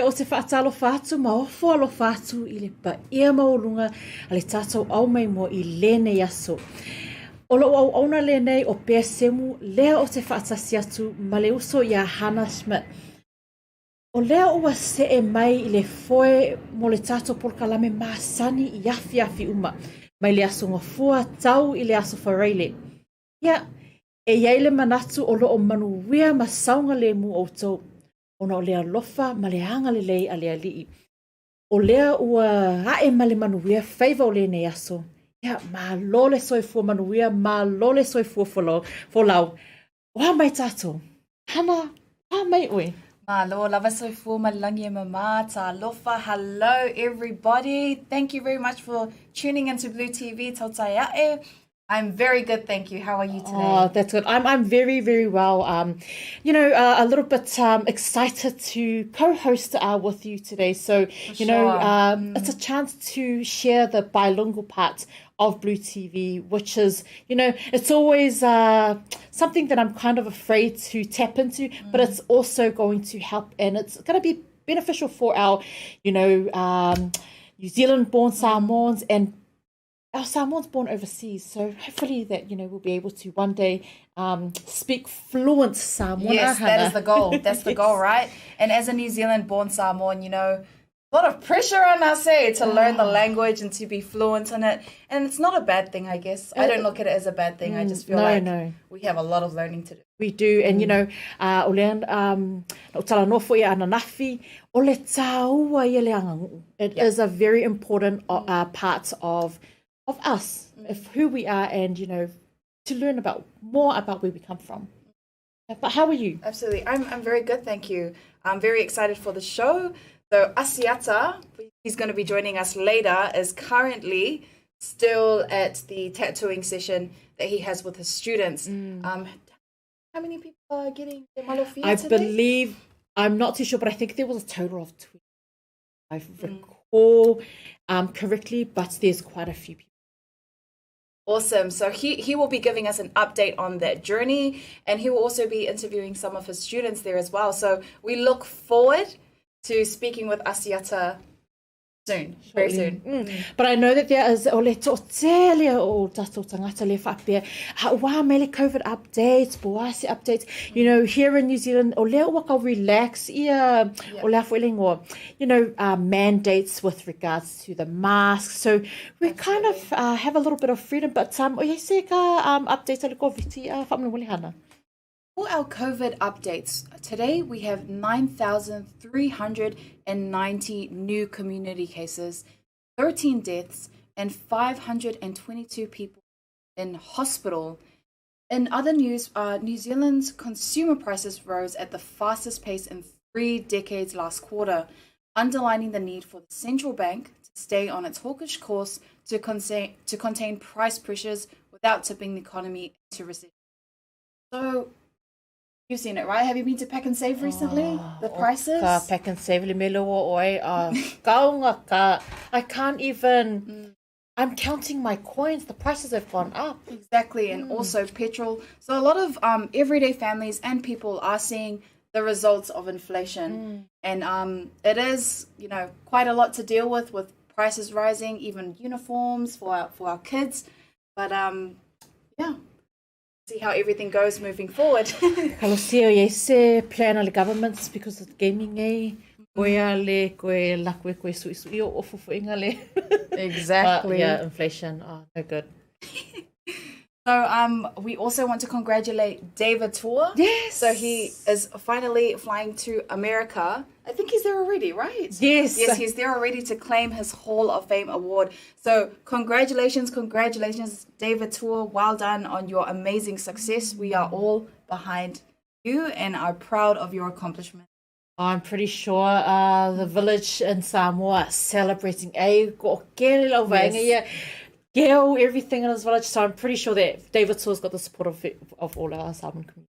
Ia, o se faatalofa atu ma ofo alofa atu i le paia maualuga a le tatou au mai mua i lenei aso. O lou auauna lenei o Pea Semu, lea o te faatasi atu ma le uso iā Hana Schmidt. O lea ua see mai i le foe mo le tatou polokalame masani i afiafi uma, mai le Aso Gafua tau i le Aso Faraile. Ia, e i ai le manatu o lo o manuia ma saogalemu outou, ona o le alofa ma le agalelei a le Alii. O lea ua ae ma le manuia faiva o lenei aso. Ia, malo le soifua manuia, malo le soifua folau. folau. O a mai tātou? Hana, o a mai oe? Malo lava soifua ma le lagi e mama, talofa, hello everybody. Thank you very much for tuning into Blue TV, tautai a'e. I'm very good, thank you. How are you today? Oh, that's good. I'm, I'm very, very well. Um, you know, uh, a little bit um, excited to co-host uh, with you today. So, For you know, um, mm. it's a chance to share the bilingual part of Blue TV, which is, you know, it's always uh, something that I'm kind of afraid to tap into, mm. but it's also going to help and it's going to be beneficial for our, you know, um, New Zealand-born mm. Samoans and our Samoans born overseas, so hopefully that you know we'll be able to one day um, speak fluent Samoan. Yes, that is the goal. That's the yes. goal, right? And as a New Zealand born Samoan, you know, a lot of pressure on us eh, to learn the ah. language and to be fluent in it. And it's not a bad thing, I guess. I don't look at it as a bad thing. I mm, just feel no, like no. we have a lot of learning to do. We do, and you mm. know, uh, o le, um, o tala nofo ia ananafi, o le tāua ia le anganuu. It yeah. is a very important uh, uh, part of of us, mm. of who we are, and you know, to learn about more about where we come from. But how are you? Absolutely. I'm, I'm very good, thank you. I'm very excited for the show. So Asiata, he's going to be joining us later, is currently still at the tattooing session that he has with his students. Mm. Um, how many people are getting their malofia I today? believe, I'm not too sure, but I think there was a total of 20. I mm. recall um, correctly, but there's quite a few people. Awesome. So he, he will be giving us an update on that journey and he will also be interviewing some of his students there as well. So we look forward to speaking with Asiata Soon, very soon. Mm. But I know that there is o le toʻatele o tātou tangata le faapea, a ua mai le COVID updates, po a se updates, you know, here in New Zealand, o lea ua kau relax ia, o le a foi le ingoa, you know, mandates with regards to the mask. So we kind of have a little bit of freedom, but um, o iai se ka um, updates a le COVID, whaamolemole Hana. For our COVID updates, today we have 9,390 new community cases, 13 deaths, and 522 people in hospital. In other news, New Zealand's consumer prices rose at the fastest pace in 3 decades last quarter, underlining the need for the central bank to stay on its hawkish course to contain price pressures without tipping the economy into recession. So, you've seen it, right? Have you been to Pak'nSave recently? Oh, the prices? Ka Pak'nSave le mele o oe. Kaunga ka. I can't even... I'm counting my coins. The prices have gone up. Exactly, and also petrol. So a lot of everyday families and people are seeing the results of inflation. And it is, you know, quite a lot to deal with prices rising, even uniforms for our kids. But yeah. See how everything goes moving forward. Kalosia o iai se plan a le governments because of gaming eh. Koe a le, koe laku e koe sui sui o ofu fuinga le. Exactly. But yeah, inflation, oh, no good. So we also want to congratulate David Tua. Yes. So he is finally flying to America. I think he's there already, right? Yes. Yes, he's there already to claim his Hall of Fame award. So congratulations, congratulations, David Tua. Well done on your amazing success. We are all behind you and are proud of your accomplishment. I'm pretty sure the village in Samoa celebrating a ko kele lau vaenga ia, geo, everything in his village. So I'm pretty sure that David Tua's got the support of all our Samoan community.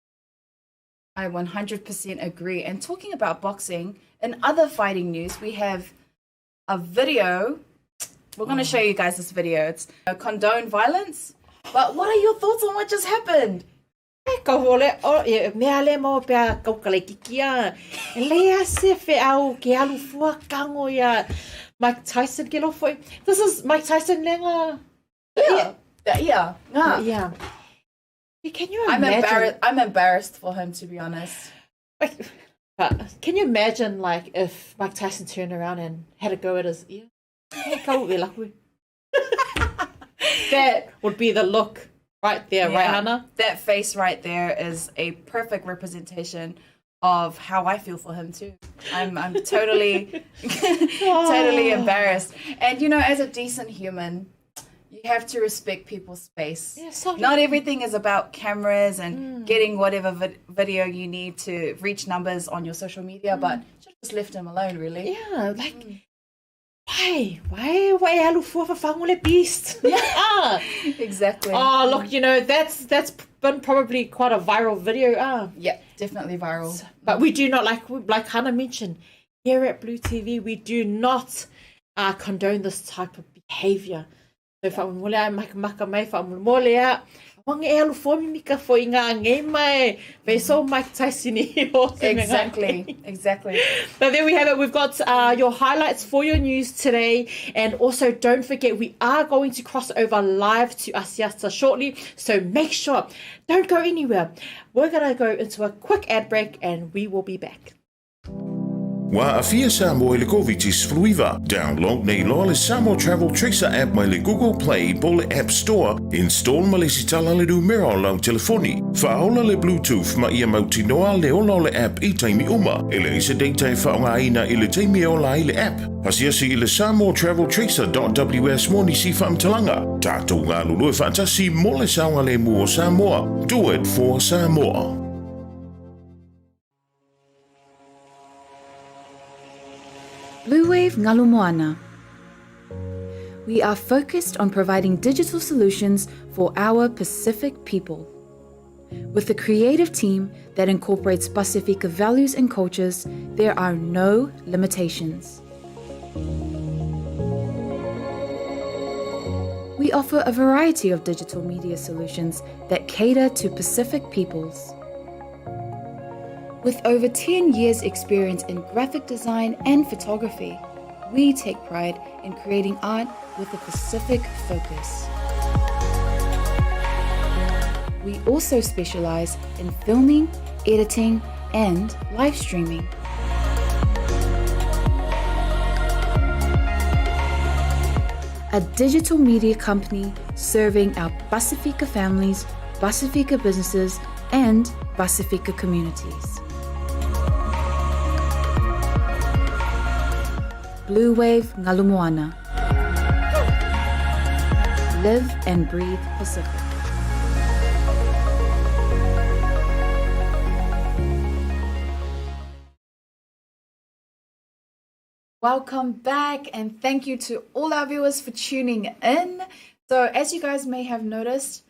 I 100% agree. And talking about boxing and other fighting news, we have a video. We're going to show you guys this video. It's condone violence. But what are your thoughts on what just happened? Ka hole, o, e, mea le mau pea kaukale kikia. E lea se wheau ke alu fua kango ia Mike Tyson ke lofo. This is Mike Tyson lenga. Yeah. Yeah. Yeah. Yeah. Can you imagine? I'm embarrassed for him, to be honest. Like, but can you imagine, like, if Mike Tyson turned around and had a go at his ear? That would be the look right there, right, Hannah? That face right there is a perfect representation of how I feel for him too. I'm totally, totally embarrassed. And you know, as a decent human, you have to respect people's space. Yeah, so not everything is about cameras and getting whatever video you need to reach numbers on your social media, but you just left him alone, really. Yeah, like, why? Why? Why alu fua fafango le beast? Yeah. Exactly. Oh, look, you know, that's been probably quite a viral video. Yeah, definitely viral. So, but we do not, like Hannah mentioned, here at Blue TV, we do not condone this type of behavior. So whaamomole ai maka mai whaamomole a. Wange e alu fua mimika fo i ngā ngei mai. Ve so Mike Tyson i o te mea ngā Exactly, exactly. But there we have it. We've got your highlights for your news today. And also don't forget, we are going to cross over live to Asiata shortly. So make sure, don't go anywhere. We're going to go into a quick ad break and we will be back. Ua aafia Samoa i le Koviti-19. Download nei loa le Samoa Travel Tracer app mai le Google Play po le App Store. Install ma le resitala le numera o lau telefoni. Faaola le Bluetooth ma ia mautinoa le ola o le app i taimi uma. E leai se data e faaaogaina i le taimi e ola ai le app. Asiasi i le samoatraveltracer.ws mo nisi faamatalaga. Tatou galulue faatasi mo le saogalemu o Samoa. Do it for Samoa. Bluewave Ngalu Moana. We are focused on providing digital solutions for our Pacific people. With a creative team that incorporates Pasifika values and cultures, there are no limitations. We offer a variety of digital media solutions that cater to Pacific peoples. With over 10 years' experience in graphic design and photography, We take pride in creating art with a Pacific focus. We also specialize in filming, editing, and live streaming. A digital media company serving our Pasifika families, Pasifika businesses, and Pasifika communities. Blue Wave Ngalu Moana. Live and breathe Pacific. Welcome back, and thank you to all our viewers for tuning in. So, as you guys may have noticed,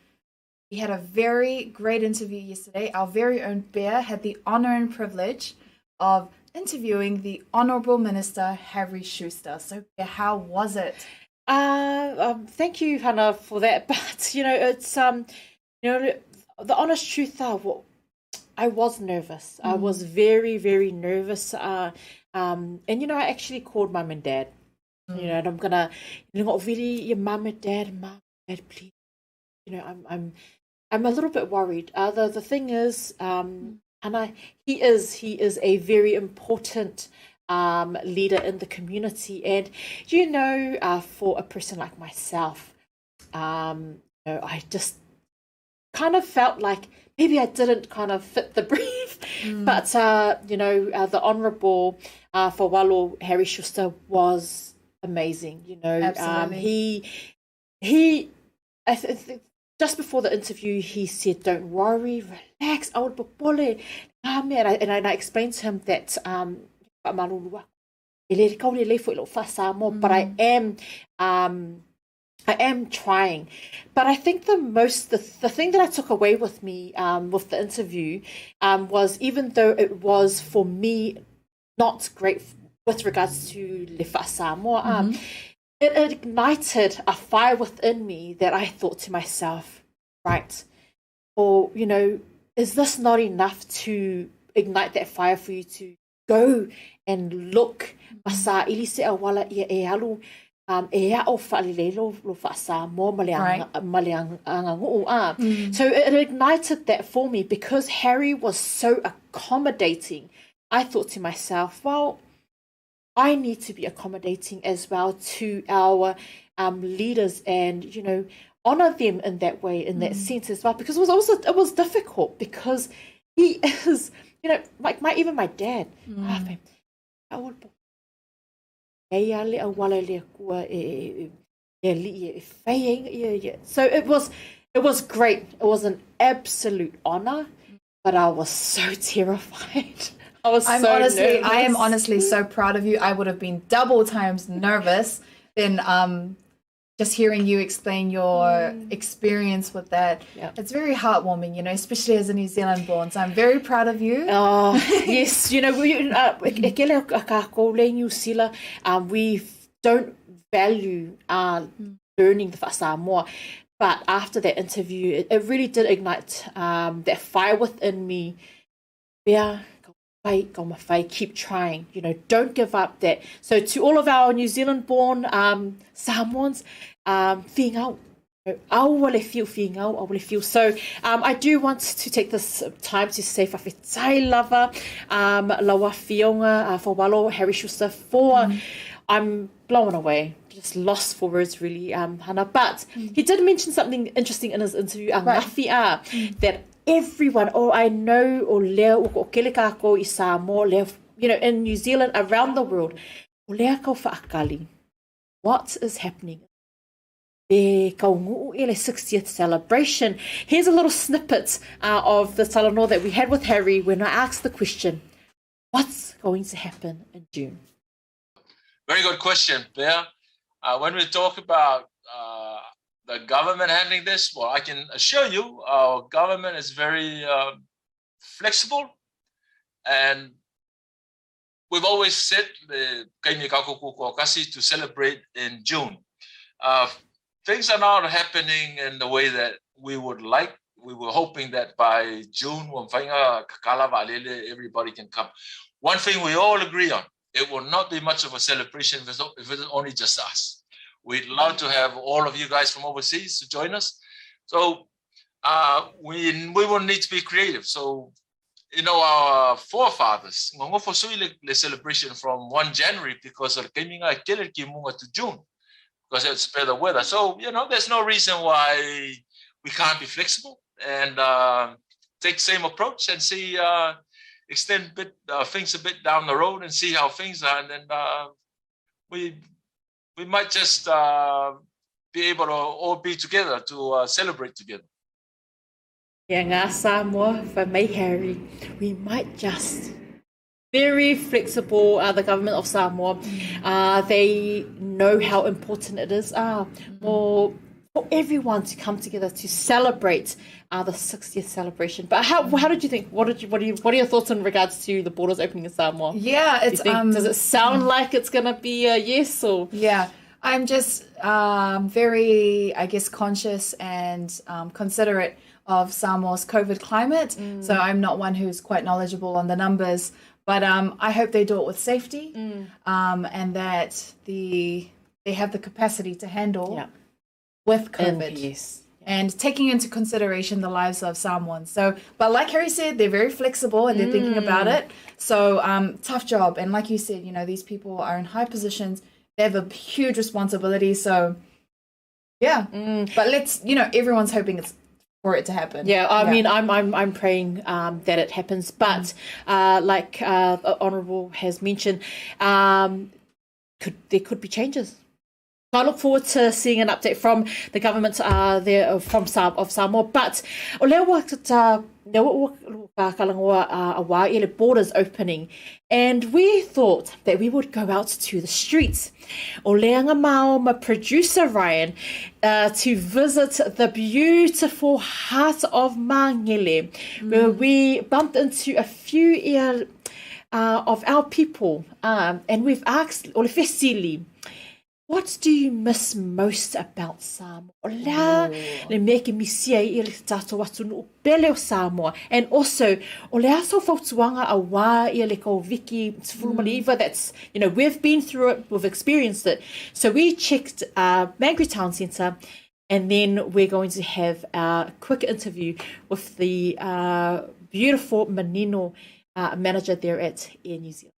we had a very great interview yesterday. Our very own Bear had the honor and privilege of interviewing the Honorable Minister Harry Schuster. So, Bear, how was it? Thank you, Hannah, for that. But you know, it's you know, the honest truth are, what I was nervous. I was very, very nervous. And you know, I actually called mum and dad. You know, and I'm gonna, you know, really, your mum and dad, mum, dad, please. You know, I'm a little bit worried. The thing is, and I, he is a very important leader in the community, and you know, for a person like myself, you know, I just kind of felt like maybe I didn't kind of fit the brief, but you know, the Honourable Fawalo Harry Schuster was amazing. You know, he, I think just before the interview, he said, "Don't worry, relax. I will popole." And I explained to him that but I am trying. But I think the thing that I took away with me with the interview was, even though it was for me not great with regards to Lefa Samoa, it ignited a fire within me that I thought to myself, right, or, you know, is this not enough to ignite that fire for you to go and look masa ili se awala ia e alu e a'o fa'alelei lo fa'asamoa ma le agagu'u a. So it ignited that for me, because Harry was so accommodating. I thought to myself, well, I need to be accommodating as well to our leaders, and, you know, honor them in that way, in that sense as well, because it was also, it was difficult because he is, you know, like my, even my dad, so it was great. It was an absolute honor, but I was so terrified. I was so nervous. I am honestly so proud of you. I would have been double times nervous than just hearing you explain your experience with that. Yep. It's very heartwarming, you know, especially as a New Zealand born. So I'm very proud of you. Oh, yes. You know, we, we don't value learning the Fa'asamoa. But after that interview, it really did ignite that fire within me. Yeah. Keep trying, you know, don't give up that. So to all of our New Zealand born Samoans, so I do want to take this time to say fa'afetai lava, lawa fionga, fawalo Harry Schuster for, I'm blown away, just lost for words really, Hannah. But he did mention something interesting in his interview, that everyone, oh, I know, o lea o kele kako i Samoa, lea, you know, in New Zealand, around the world, o lea kau whaakali. What is happening? E kaungu'u ele 60th celebration. Here's a little snippet of the talanoa that we had with Harry when I asked the question, what's going to happen in June? Very good question, Bear. When we talk about the government handling this, well, I can assure you our government is very flexible, and we've always said the to celebrate in June. Things are not happening in the way that we would like. We were hoping that by June, everybody can come. One thing we all agree on, It will not be much of a celebration if it's, if it's only just us. We'd love to have all of you guys from overseas to join us. So we we will need to be creative. So you know, our forefathers, le celebration from 1 January because of to June because it's better weather. So, you know, there's no reason why we can't be flexible and take the same approach and see, extend bit, things a bit down the road and see how things are. And then we, we might just be able to all be together to celebrate together. Ia ngā Samoa, for me, Harry, we might just very flexible, the government of Samoa. They know how important it is for, for everyone to come together to celebrate the 60th celebration. But how, how did you think? What did you what are you, what are your thoughts in regards to the borders opening in Samoa? Yeah, it's think, does it sound like it's gonna be a yes or Yeah. I'm just very, I guess, conscious and considerate of Samoa's COVID climate. So I'm not one who's quite knowledgeable on the numbers, but I hope they do it with safety and that the they have the capacity to handle Yeah. with COVID. And, yes. And taking into consideration the lives of Samoans. So, but like Harry said, they're very flexible and they're thinking about it. So, tough job. And like you said, you know, these people are in high positions. They have a huge responsibility. So, yeah. But let's, you know, everyone's hoping it's for it to happen. Yeah, I mean, I'm I'm I'm praying that it happens, but like the Honourable has mentioned, could there could be changes. I look forward to seeing an update from the government there from Sam, of Samoa. But o lea ua ta lea ua ua kalangoa a wā i le borders opening. And we thought that we would go out to the streets. O lea ngā mao ma producer Ryan to visit the beautiful heart of Mangele, where we bumped into a few ia, of our people. And we've asked o le fesili, What do you miss most about Samoa? O lea le mea ke misia i le tātou atu pele o Samoa. And also, o le aso fautuanga a wā ia le Koviki 19, that's, you know, we've been through it, we've experienced it. So we checked Mangere Town Centre, and then we're going to have a quick interview with the beautiful Manino manager there at Air New Zealand.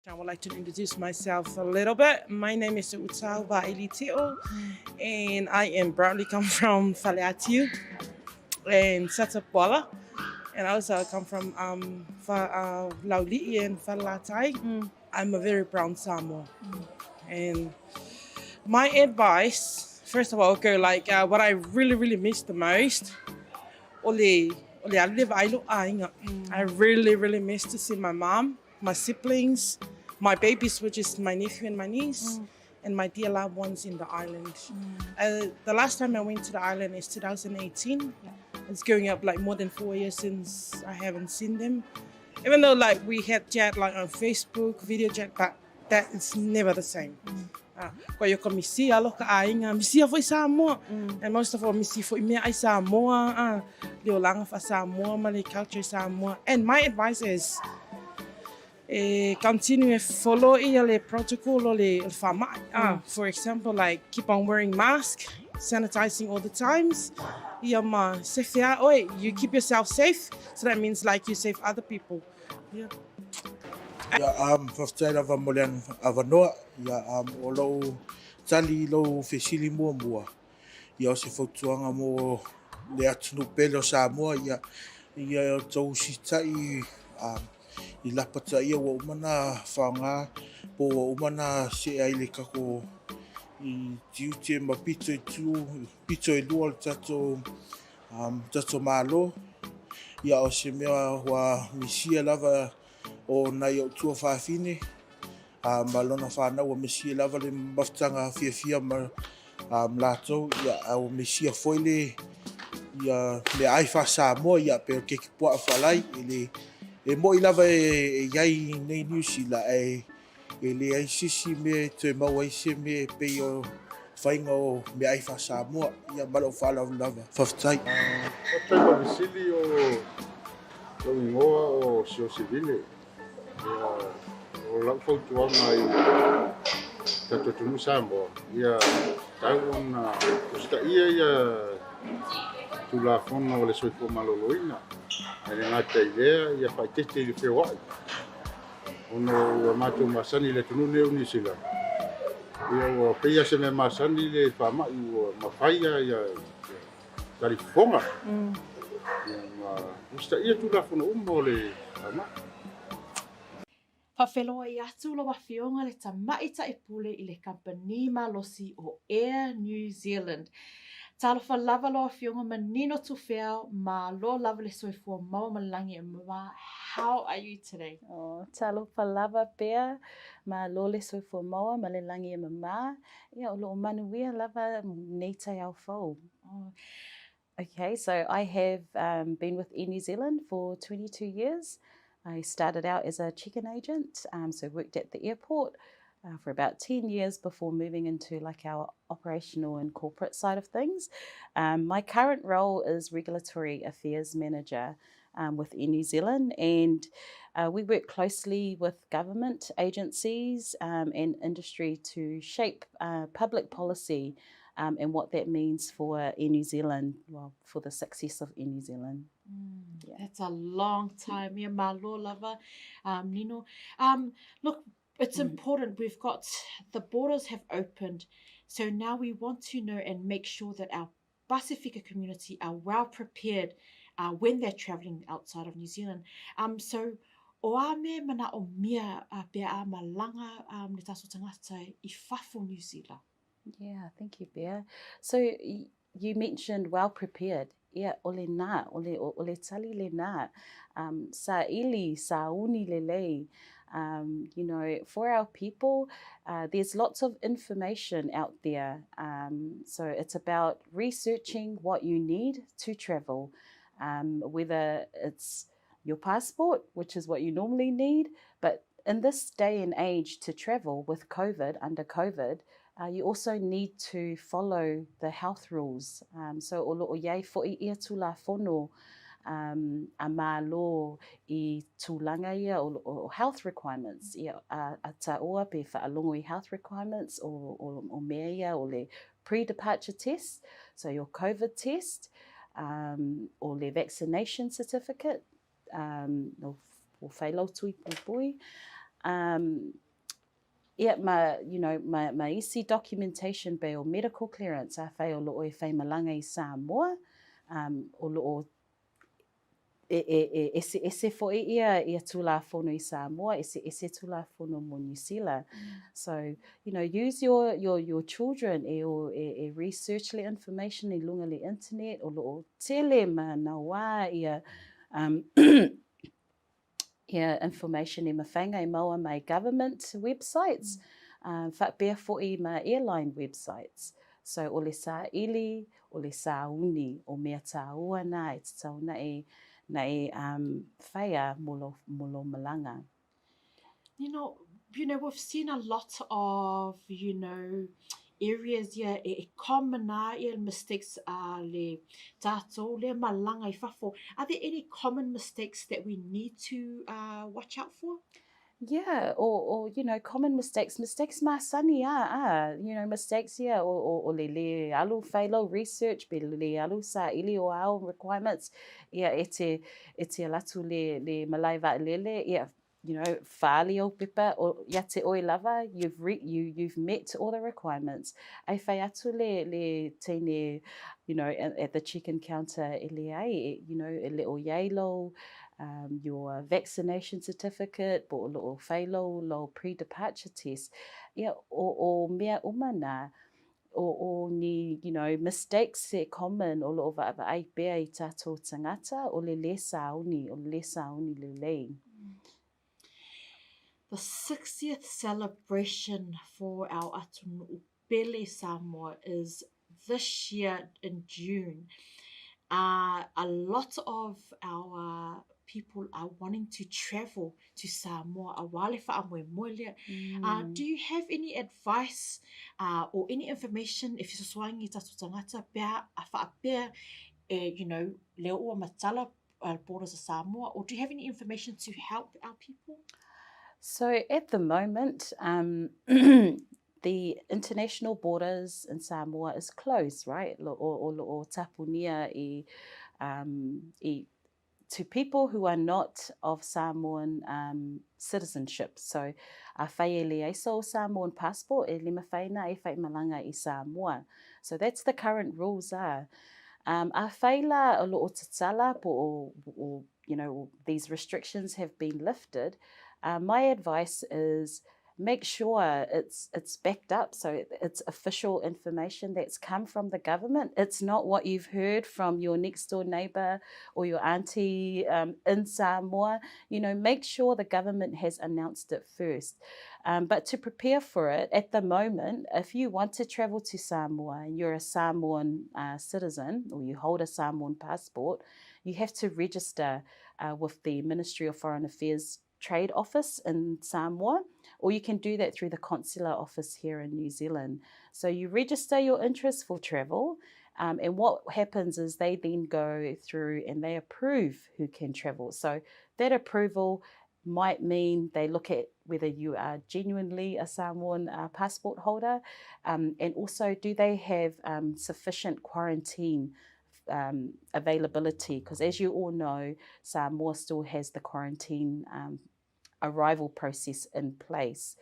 I would like to introduce myself a little bit. My name is Utau Vailitio, and I am proudly come from Faleatiu and Satapuala. And also I come from Lauli and Falatai. I'm a very proud Samoa. And my advice, first of all, okay, like what I really, really miss the most, ole, ole ale vailo ainga. I really, really miss to see my mom, my siblings, my babies, which is my nephew and my niece, and my dear loved ones in the island. The last time I went to the island is 2018. It's going up like more than 4 years since I haven't seen them. Even though like we had chat like on Facebook, video chat, but that is never the same. Ah, koa yo ka misi alo ka ainga, misi foi Samoa. And most of all, misi foi mea ai Samoa, ah, le olanga fa Samoa, ma le culture Samoa. And my advice is, continue to follow ia le protocol o le whamai. Ah, for example, like keep on wearing mask, sanitizing all the times. Ia ma, se fea oi, you keep yourself safe, so that means like you save other people. Yeah. Ia faafetai lava mo le avanoa ia o lou tali i lou fesili muamua ia o se fautuaga mo le atunuu pele o Samoa ia ia outou usitai i lapataia ua uma na faaaogā po ua uma na see ai le kako i tiute ma pito i tu pito e lua o le tatou tatou Malo ia o se mea ua misia lava o nai ou tuafafine ma lona fanau ua misia lava le mafutaga fiafia ma latou ia a ua misia foi le ia meaai faa-Samoa ia pe o keki puaa falai e le e mo'i lava e iai nei Niu Sila ae e leai sisi mea e toe maua ai se mea e pei o faiga o meaai faa-Samoa ia ma lou faaaloalo lava faafetai. Faafetai mo le fesili o lou igoa o Siosivile. Ia O lau fautuaga i le tatou atunuu Samoa, ia tatau ona usitaia ia Tulafono a le Soifua Maloloina, ae le gata i lea, ia faaeteete i le feoai, ona ua matou masani i le atunuu lenei o Niu Sila, ia ua pei lava se mea masani le faamai ua mafai lava ia talifofoga, ia ma usitaia Tulafono uma o le faamai. Faafeiloai atu lau Afioga le Tamaitai Pule i le Kamupani Malosi o Air New Zealand. Talofa lava lau Afioga Manino Tufeao, malo lava le soifua maua ma le lagi e mama, how are you today? Oh, talofa lava Bea, malo le soifua maua ma le lagi e mama, ia o loo manuia lava nei taeao fou. Oh. Okay, so I have um, been with Air New Zealand for 22 years. I started out as a check-in agent, um, so worked at the airport uh, for about 10 years before moving into like our operational and corporate side of things. Um, my current role is regulatory affairs manager um, with Air New Zealand, and uh, we work closely with government agencies um, and industry to shape uh, public policy um, and what that means for Air New Zealand, well, for the success of Air New Zealand. Mm, yeah. That's a long time. Yeah, malo lava, um, Nino. Um, look, it's mm. important. We've got the borders have opened. So now we want to know and make sure that our Pasifika community are well prepared uh, when they're travelling outside of New Zealand. Um, so, o a me mana o mia uh, pe a malanga um, le taso tangata i fafo New Zealand. Yeah, thank you, Bea. So you mentioned well prepared. Yeah, ole nā, ole, ole tali le nā. Um, sa ili, sa uni lelei. Um, you know, for our people, uh, there's lots of information out there. Um, so it's about researching what you need to travel, um, whether it's your passport, which is what you normally need, but in this day and age to travel with COVID, under COVID, uh, you also need to follow the health rules. Um, so o loo iai fo'i ia tūlafono um, a mālō i tūlanga ia o, o health requirements, ia a, a taoa pe whaalongo i health requirements o, o, o mea ia o le pre-departure test, so your COVID test, um, o le vaccination certificate, um, o, o whailau tui pupui, um, Ia, ma, you know, ma, ma isi documentation pe o medical clearance a whai o loo e whai malanga i Samoa, um, o loo e, e, e ese ese fo'i ia ia Tulafono i Samoa, ese ese Tulafono mo New Zealand. Mm. So, you know, use your, your, your children e, o, e, e research le information i lunga le internet, o loo tele ma nauā ia, um, ia information e mawhainga e maua mai government websites, mm. um, whapea fo'i ma airline websites. So o le sāili, o le sāuni, o mea tāua nā e tatau na e, na e um, whaia mo lo, mo lo malanga. You know, you know, we've seen a lot of, you know, areas ia e, e common a ia mistakes a le tātou le malanga i fafo. Are there any common mistakes that we need to uh, watch out for? Yeah, or, or you know, common mistakes, mistakes masani, ah, ah, you know, mistakes, yeah, or, or, or le, le alu whailo research, be le alu sa ili o ao requirements, yeah, e te, e te alatu le, le malai lele, yeah, you know, whaali o pepa, o ia te oi lava, you've, re, you, you've met all the requirements. Ai whai atu le, le teine, you know, at, at the check-in counter e le ai, e, you know, e le o iai lo, um, your vaccination certificate, po o lo o whai lo, lo pre-departure test. Ia, o, o mea uma nā, o, o ni, you know, mistakes e common o lo o vaavaai pea i tātou tangata, o le le sauni, o le le sauni lelei. The 60th celebration for our Atunu'u Pele Samoa is this year in June. Uh, a lot of our people are wanting to travel to Samoa a wā le whaamoemoe lea. Mm. Uh, do you have any advice uh, or any information e fesoasoani i tātou tangata pea a whaapea e, you know, leo ua matala uh, borders of Samoa, or do you have any information to help our people? So at the moment, um, the international borders in Samoa is closed, right? Lo o, o lo o tapunia i, um, i to people who are not of Samoan um, citizenship. So, a whai e le aisa o Samoan passport, e lima whaina e whai malanga i Samoa. So that's the current rules are. Um, a whai la o lo o tatala po o, o, you know, these restrictions have been lifted, uh, my advice is make sure it's it's backed up so it's official information that's come from the government it's not what you've heard from your next door neighbor or your auntie um, in Samoa you know make sure the government has announced it first um, but to prepare for it at the moment if you want to travel to Samoa and you're a Samoan uh, citizen or you hold a Samoan passport you have to register uh, with the Ministry of Foreign Affairs Trade Office in Samoa, or you can do that through the consular office here in New Zealand. So you register your interest for travel, um, and what happens is they then go through and they approve who can travel. So that approval might mean they look at whether you are genuinely a Samoan uh, passport holder, um, and also do they have um, sufficient quarantine um, availability because as you all know, Samoa still has the quarantine um, arrival process in place.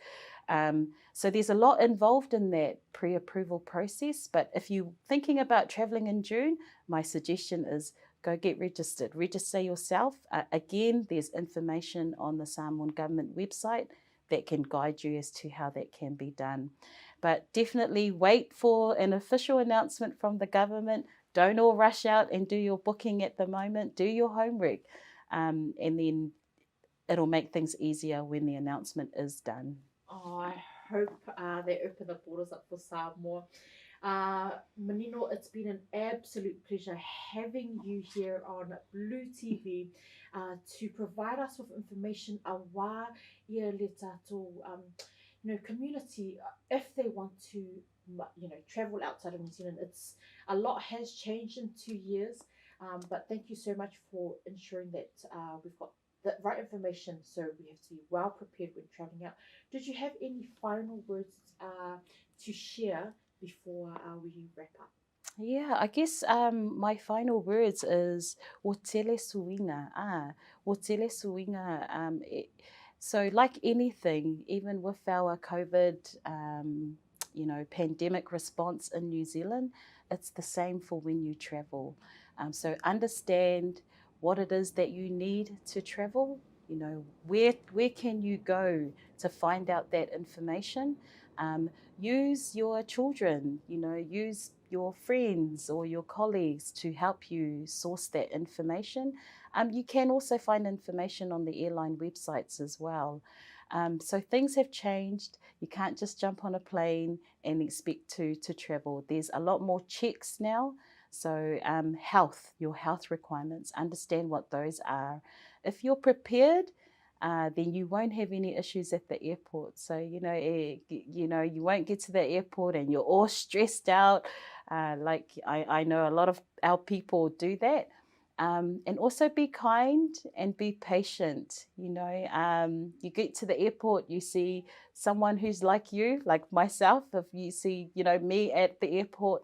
Um, so there's a lot involved in that pre-approval process, but if you're thinking about traveling in June, my suggestion is go get registered. Register yourself. Uh, again, there's information on the Samoan government website that can guide you as to how that can be done. But definitely wait for an official announcement from the government. Don't all rush out and do your booking at the moment. Do your homework. Um, and then it'll make things easier when the announcement is done. Oh, I hope uh, they open the borders up for Samoa. Uh, Manino, it's been an absolute pleasure having you here on Blue TV uh, to provide us with information awa ia le tātou, um, you know, community, uh, if they want to, you know, travel outside of New Zealand. It's a lot has changed in two years, um, but thank you so much for ensuring that uh, we've got the right information so we have to be well prepared when traveling out. Did you have any final words uh, to share before uh, we wrap up? Yeah, I guess um, my final words is o tele suinga. Ah, o tele suinga. Um, it, so like anything, even with our COVID, um, you know, pandemic response in New Zealand, it's the same for when you travel. Um, so understand what it is that you need to travel. You know, where, where can you go to find out that information? Um, use your children, you know, use your friends or your colleagues to help you source that information. Um, you can also find information on the airline websites as well. Um, so things have changed. You can't just jump on a plane and expect to, to travel. There's a lot more checks now. So um, health, your health requirements, understand what those are. If you're prepared, uh, then you won't have any issues at the airport. So you know, eh, you know, you won't get to the airport and you're all stressed out. Uh, like I, I know a lot of our people do that. Um, and also be kind and be patient. You know, um, you get to the airport, you see someone who's like you, like myself. If you see, you know, me at the airport,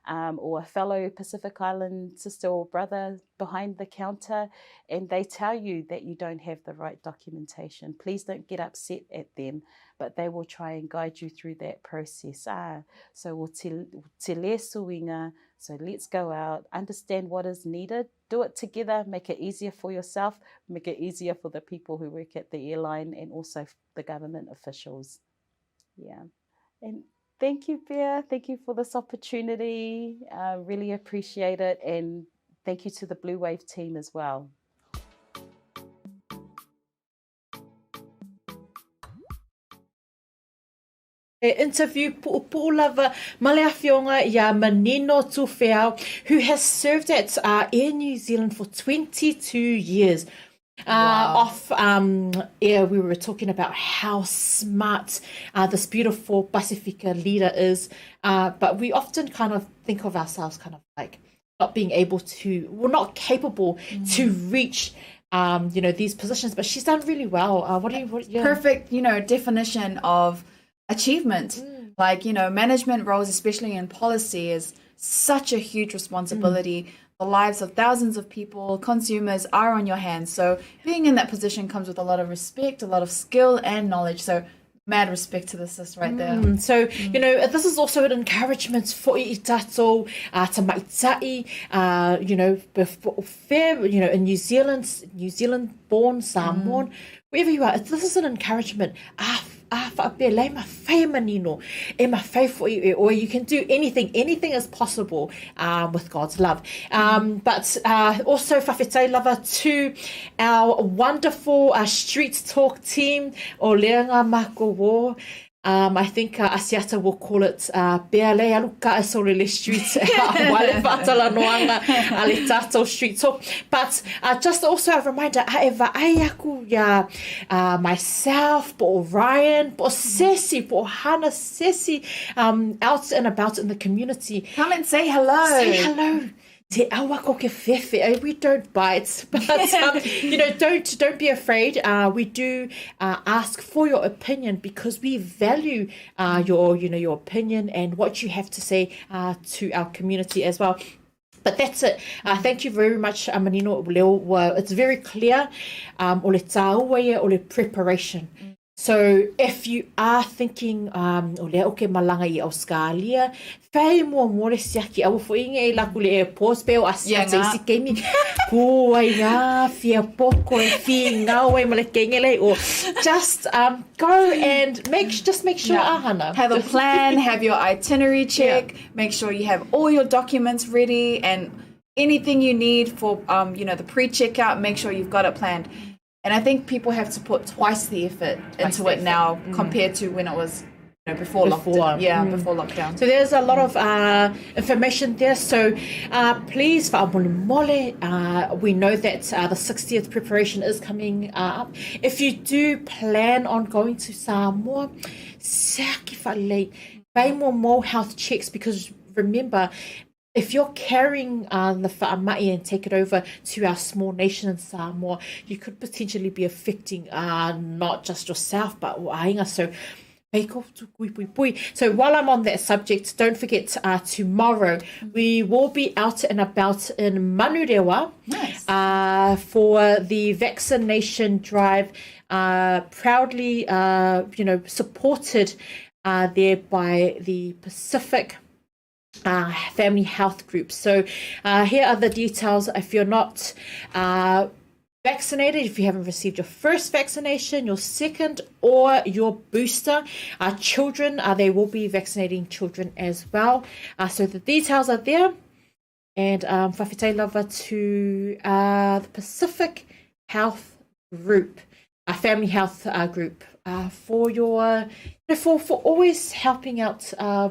um, or a fellow Pacific Island sister or brother behind the counter, and they tell you that you don't have the right documentation. Please don't get upset at them, but they will try and guide you through that process. Ah, so o te, te le suinga, so let's go out, understand what is needed, do it together, make it easier for yourself, make it easier for the people who work at the airline and also the government officials. Yeah. And thank you, Bea. Thank you for this opportunity. Uh, really appreciate it. And thank you to the Blue Wave team as well. E interview pu'upu'u lava ma le afioga iā Manino Tufeau, who has served at uh, Air New Zealand for 22 years. Uh, wow. Off um, air, we were talking about how smart uh, this beautiful Pasifika leader is, uh, but we often kind of think of ourselves kind of like not being able to, we're not capable mm. to reach um, you know, these positions. But she's done really well. Uh, what do you, what, yeah. Perfect, you know, definition of achievement. Mm. Like, you know, management roles, especially in policy, is such a huge responsibility. Mm. The lives of thousands of people, consumers are on your hands. So being in that position comes with a lot of respect, a lot of skill and knowledge. So mad respect to the sis right there. Mm, so, mm. you know, this is also an encouragement for i tātou, uh, to maita'i, uh, you know, before, fair, you know, in New Zealand, New Zealand born, Samoan, mm. wherever you are, this is an encouragement. Ah, ah, whaapea, lei ma whai manino, e ma whai fo i, or you can do anything, anything is possible um, with God's love. Um, mm. But uh, also, whawhetai lava to our wonderful uh, Street Talk team, o leanga mako wo. Um, I think uh, Asiata will call it uh, Pea le alu ka sole le street wale whaatala noanga a le tātou street talk. But uh, just also a reminder, a e vaai aku ia uh, myself, po Ryan, po Sesi, po Hana Sesi, um, out and about in the community. Come and say hello. Say hello. Te awa ko ke whewhe. Eh, we don't bite, but um, you know, don't don't be afraid. Uh, we do uh, ask for your opinion because we value uh, your you know your opinion and what you have to say uh, to our community as well. But that's it. Uh, thank you very much, Manino Leo. It's very clear. Um, o le tāua ia, o le preparation. So if you are thinking, um, o lea o ke malanga i Australia, whai mua mua le siaki aua fo inge e laku le airport pe o asia te isi keimi ku ai ngā fia poko e fi ngau ai ma le kenge lei o just um, go and make just make sure yeah. ahana. Have a plan, have your itinerary check, yeah. make sure you have all your documents ready and anything you need for um, you know the pre-checkout, make sure you've got it planned. And I think people have to put twice the effort twice into the it effort. now mm. compared to when it was you know, before, before lockdown. Yeah, mm. before lockdown. So there's a lot of uh, information there. So uh, please, fa'amolemole, uh, we know that uh, the 60th preparation is coming up. If you do plan on going to Samoa, siaki fa'alei, pay more more health checks because remember, if you're carrying uh, the fa'ama'i and take it over to our small nation in Samoa, you could potentially be affecting uh, not just yourself, but wāinga. So, so while I'm on that subject, don't forget uh, tomorrow we will be out and about in Manurewa nice. uh, for the vaccination drive, uh, proudly, uh, you know, supported uh, there by the Pacific uh, family health group. So uh, here are the details. If you're not uh, vaccinated, if you haven't received your first vaccination, your second, or your booster, our children, uh, they will be vaccinating children as well. Uh, so the details are there. And um, whawhitai lava to uh, the Pacific Health Group, a family health uh, group, uh, for your, you know, for, for always helping out uh,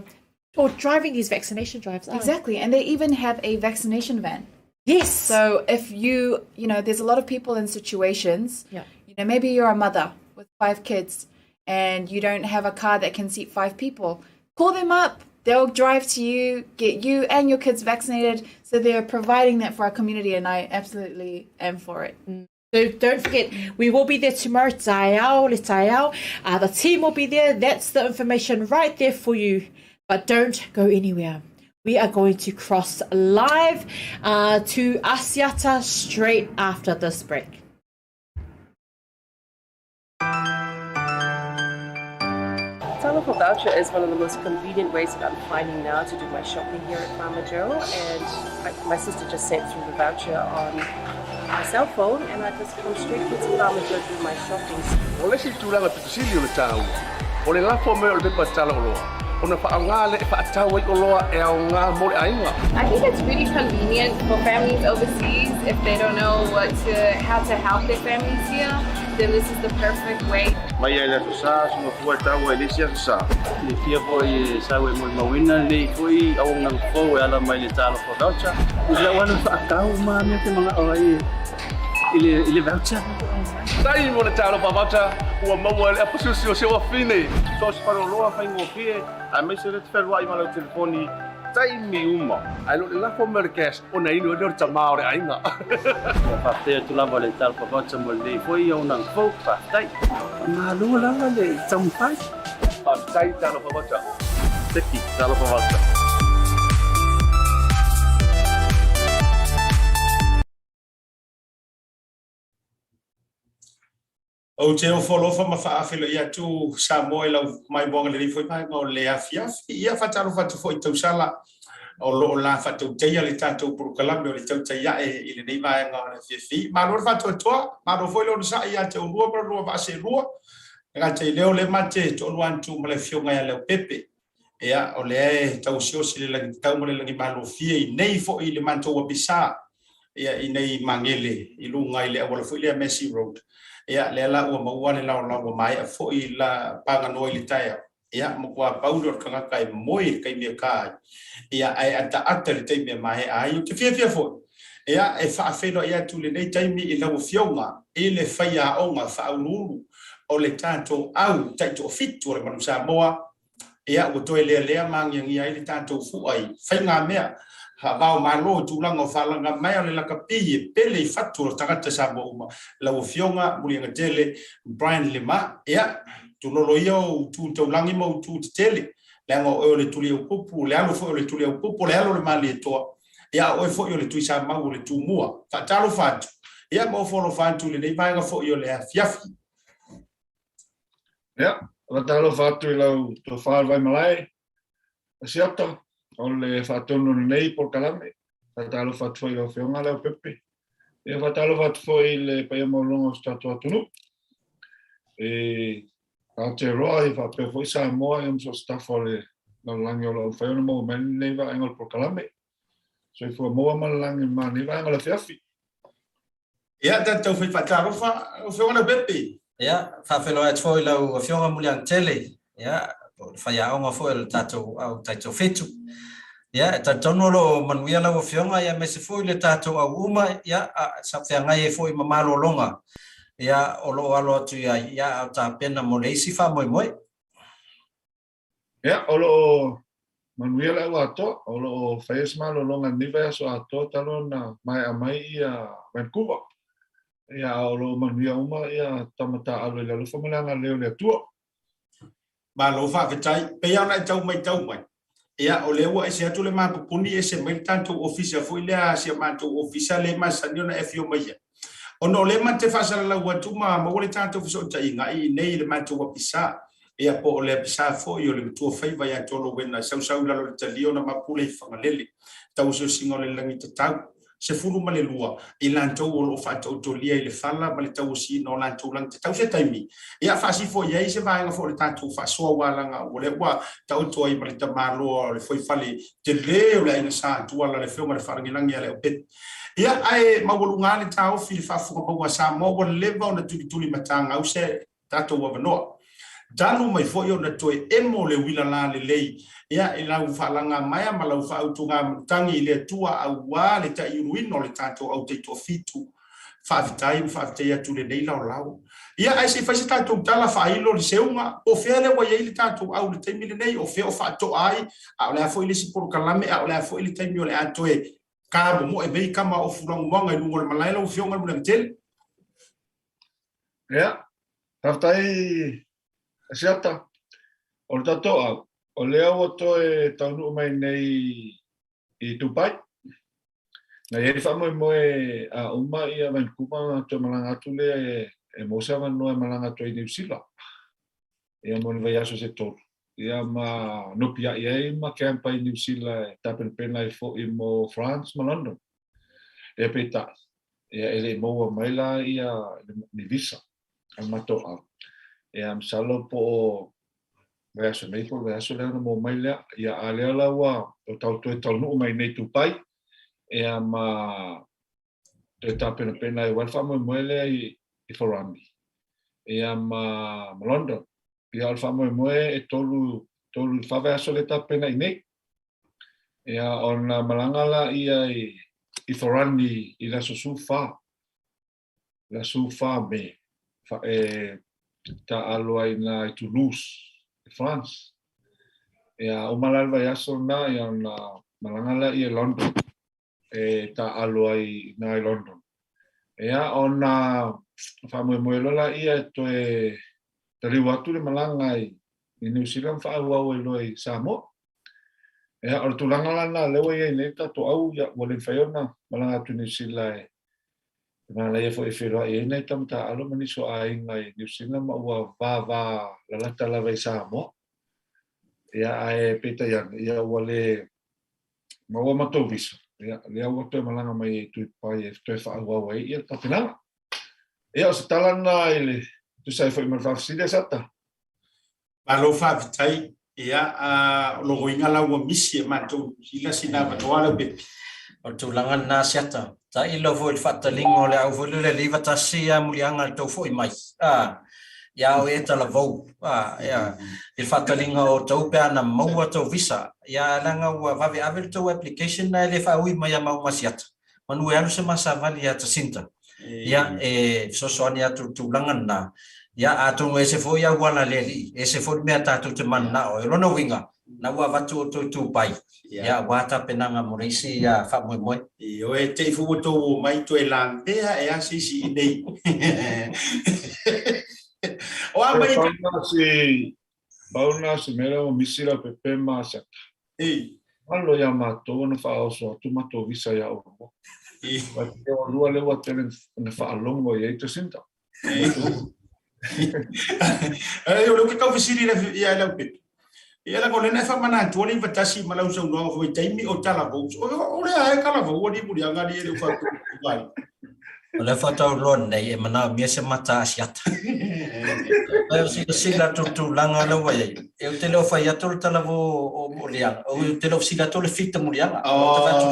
or driving these vaccination drives. Exactly. And they even have a vaccination van. Yes. So if you, you know, there's a lot of people in situations, yeah. you know, maybe you're a mother with five kids and you don't have a car that can seat five people. Call them up. They'll drive to you, get you and your kids vaccinated. So they're providing that for our community, and I absolutely am for it. Mm. So don't forget, we will be there tomorrow. Taiao, le taiao. Uh, the team will be there. That's the information right there for you. But don't go anywhere. We are going to cross live uh, to Asiata straight after this break. Talofa voucher is one of the most convenient ways that I'm finding now to do my shopping here at Farmer Joe. And I, my sister just sent through the voucher on my cell phone and I just come straight here to Farmer Joe to do my shopping. O le isi tulaga pito sili o le tāua, o le lafo mai o le pepa tala oloa, ona faaaoga lea e faatau ai oloa e aoga mo le aiga. I think it's really convenient for families overseas if they don't know what to, how to help their families here, then this is the perfect way. Mai ai le Aso Sa, suga fua e taua i le isi Aso Sa. Silafia foi e sau e molimauina lenei foi auaunaga fou e ala mai le Talofa Voucher. I lau alu faatau ma mea te manao ai i le, i le voucher. Tai mo le Talofa Voucher, ua maua e le aposiosio o se wafine. So o se faleoloa faigofie, aemaise le te fealuai ma lau telefoni taimi uma, ae le o le lafo mai o le gas ona inu ai lea o le tama o le aiga. Ia faafetai atu lava le Talofa Voucher mo lenei foi auaunaga fou. Faafetai. Faamalo lava le taumafai. Faafetai Talofa Voucher. Teki Talofa Voucher. Ou te ofo alofa ma faafeiloai atu Samoa i lau maimoaga lelei foi vaega o le afiafi. Ia faatalofa atu foi i tausala o lo o la faatautaia le tatou polokalame o le tautai ae i lenei vaega o le afiafi. Malo le faatoatoa, malo foi le onosai ia te oulua ma lua vaa seelua. E gata i lea o lea ma te toalua atu ma le afioga ia Leaupepe. Ia, o lea e tauosiosi le lagitau ma le lagimalofie i nei foi i le matou apisa, ia, i nei Magele i luga i le auala foi lea Massey Road. Ia, lea la ua maua le laolao ua maea foi la paganoa i le taeao. Ia, matua pau lea o le tagata e moe i le taimi e ka ai, ia, ae ataata i le taimi e maea ai. Ou te fiafia foi, ia, e faafeiloai atu i lenei taimi i lau Afioga i le faiaoga faauluulu o le tatou au taitoafitu o le Manu Samoa, Ia, ua toe lealea ma agiagia ai le tatou fua i faigamea faava-o-Malo i tulaga o faalagamaea o le lakapi e pele i fatu o tagata Samoa uma. Lau Afioga Muliagatele Brian Lima, ia, tulolo ia ou tu taulagi ma ou tu tetele, leaga o oe o le Tuliaupupu, o le alo foi o le Tuliaupupu, o le alo o le Malietoa, ia, a o oe foi o le Tuisamau o le Tumua. Faatalofa atu, ia, ma ofo alofa atu i lenei vaega foi o le afiafi. Ia, faatalofa atu i lau tofa le Vaimalae, Asiata, o le faatonu o lenei polokalame. Faatalofa atu foi i lau Afioga Leaupepe. Ia, faatalofa atu foi i le paia maualuga o si tatou atunuu. E Aotearoa, ia faapea foi Samoa, ia ma so o se tafa o le lalolagi o lo o mafai ona maua mai lenei vaega o le polokalame. Soifua maua ma le lagi ma lenei vaega o le afiafi. Ia, tatou fai faatalofa, lau Afioga Leaupepe. Ia, faafeiloai atu foi i lau Afioga Muliagatele, ia, po o le faiaoga foi o le tatou au taitoafitu. Ia, e talitonu o lo o manuia lau Afioga, ia, aemaise foi le tatou au uma, ia, a sa feagai ai foi ma malologa, ia, o lo o alo atu i ai, ia, a o tapena mo le isi faamoemoe. Ia, o lo o manuia le au atoa, o lo o faia se malologa i lenei vaiaso atoa talu ona maea mai ia Vancouver. Ia, a o lo o manuia uma ia tama taaalo i le alofa ma le agalelei o le Atua. Malo faafetai. Pei lava ona e tau maitau mai, ia, o lea ua ese atu le mapupuni ese mai le tatou ofisa foi lea, si a matou ofisa lea e masani ona e afio mai ai. Ona o lea ma te faasalalau atu ma maua le tatou fesootaiga i inei i le matou apisa, ia po o le apisa foi o le matua faiva ia Tolowena e sausau i lalo o le talia ona mapule i Fagalele, tauosiosiga o le lagi tatau. 12 i latou o lo o faataotolia i le fala ma le tauosiina o latou lagi tatau se taimi, ia faasifo i ai se vaega foi o le tatou faasoa aua leaga o lea ua taoto ai ma le tamaloa o le foifale tele o le Aiga Sa Tuala le Afioga i le Faalagilagi ia Leaupepe. Ia, ae maualuga lava le taofi i le faafofoga maua a Samoa ua leva ona tulituli matagau se tatou avanoa. Talu mai foi ona toe emo le uila lalelei, ia, i lau faalagamaea ma lau faautugamatagi i le Atua auā le taiuluina o le tatou au taitoafitu. Faafetai ma faafetai atu i lenei laolao. Ia, ae se i fai se tatou tala faailo i le seuga, po o fea lea ua i ai le tatou au i le taimi lenei, o fea o faatoa ai, a o le a foi le isi polokalame, a o le a foi le taimi o le a toe tamomoe mai tama o Fulagumoaga i luga o le malae lau Afioga i le Muliagatele. Ia, faafetai Asiata. O le tatou au, o lea ua toe taunuu mai nei i Dubai. Na i ai le faamoemoe a uma ia Vancouver ona toe malaga atu lea e maua se avanoa e malaga atu ai i Niu Sila. Ia mo ni vaiaso se tolu. Ia ma nopiai ai ma camp ai i Niu Sila e tapenapena ai foi mo France ma London. Ia peitai, ia e le i maua mai la ia ni visa a le matou au. Ia masalo po o vaiaso nei po o le vaiaso lea ona maua mai lea. Ia a lea la ua o tau toe taunuu mai nei Dubai, ia ma toe tapenapena ai aua le faamoemoe lea i i Farani, ia ma ma London. Ia o le faamoemoe e tolu tolu i le fa vaiaso lea tapena i nei. Ia, ona malaga laia i Farani i le aso 14, le aso 14 Me, e taaalo ai i ina i Toulouse, i France. Ia, uma la le vaiaso lena, ia ona malaga lea i London e taaalo ai i ina i London. Ia, ona faamoemoe loa laia e toe taliu atu le malaga i Niu Sila ma faaauau ai loa i Samoa. Ia, o le tulaga la lena lea ua i ai nei le tatou au, ia, ua le mafai ona malaga atu i Niu Sila e manaia foi e feiloai ai nai tama taaalo ma nisi o aiga i Niu Sila ma ua vava lalata lava i Samoa. Ia, ae peitai ane, ia ua le maua matou visa, ia, lea ua toe malaga mai ai i Tuipai e toe faaauau ai ia le tapenaga. Ia, o se tala lena i le tusa ai foi ma le faafesili a Sata. Malo faafetai. Ia, o logoina la ua misi e matou i sina avanoa Leaupepe. O le tulaga lena Siata. Tailo foi i le faataliga o le au foi lele le 91 a muliaga le tou foi mai a ia o e talavou a ia i le faataliga o tou pe ana maua tou visa ia leaga ua vave ave le tou application ae le faaui mai ia maua ma Siata manu e alu se ma savali ia Jacinta ia e fesoasoani atu i le tulaga lena ia atonu e ese foi auala a le alii e ese foi le mea tatou te mananao ai. O lona uiga na ua avatu outou i Dubai ia aua tapenaga mo le isi faamoemoe. Ioe, te i foi ua tou omai toe lamea e a se isi i inei. O a mai Pau na si mea lea ua misi Leaupepe ma Asiata. Malo ia matou ona faaoso atu matou visa ia oulua. Aua te oulua lea ua tele na faalogo i ai Jacinta. Ai o lea ou te tau fesili ia Leaupepe. Ia leaga o lea na e faamanatua le 91 ma lau saunoaga foi i taimi o talavou. O lea e talavou alii muliaga alii e le o faapea. O lea faatoa ou iloa nei e manaomia se mata Asiata. Ae o silasila atu i le tulaga lea ua i ai, ou te le o fai atu o le talavou o Muliaga, ou te le o fesili atu o le fit o Muliaga. Ou te fai atu,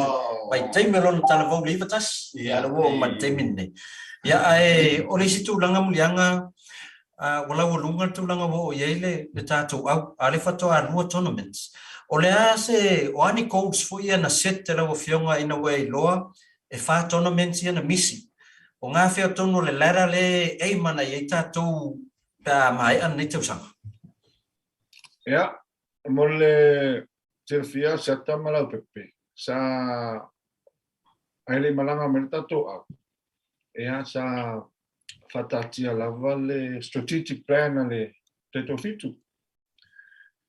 vaitaimi o lona talavou i le 91, ia lea ua oo mai i le taimi lenei. Ia ae o le isi tulaga Muliaga, ua laualuga le tulaga ua oo i ai le tatou au, a o lea faatoa lua tournaments. O le a se, o a ni goals foi ia na set e lau Afioga ina ua e iloa e fa tournaments ia na misi. O gafea tonu o le ladder lea e aim ana i ai tatou pe a maea lenei tausaga? Ia, mo le silafia Siata ma Leaupepe, sa ae le i malaga mai le tatou au, ia sa faataatia lava le strategic plan a le Taitofitu.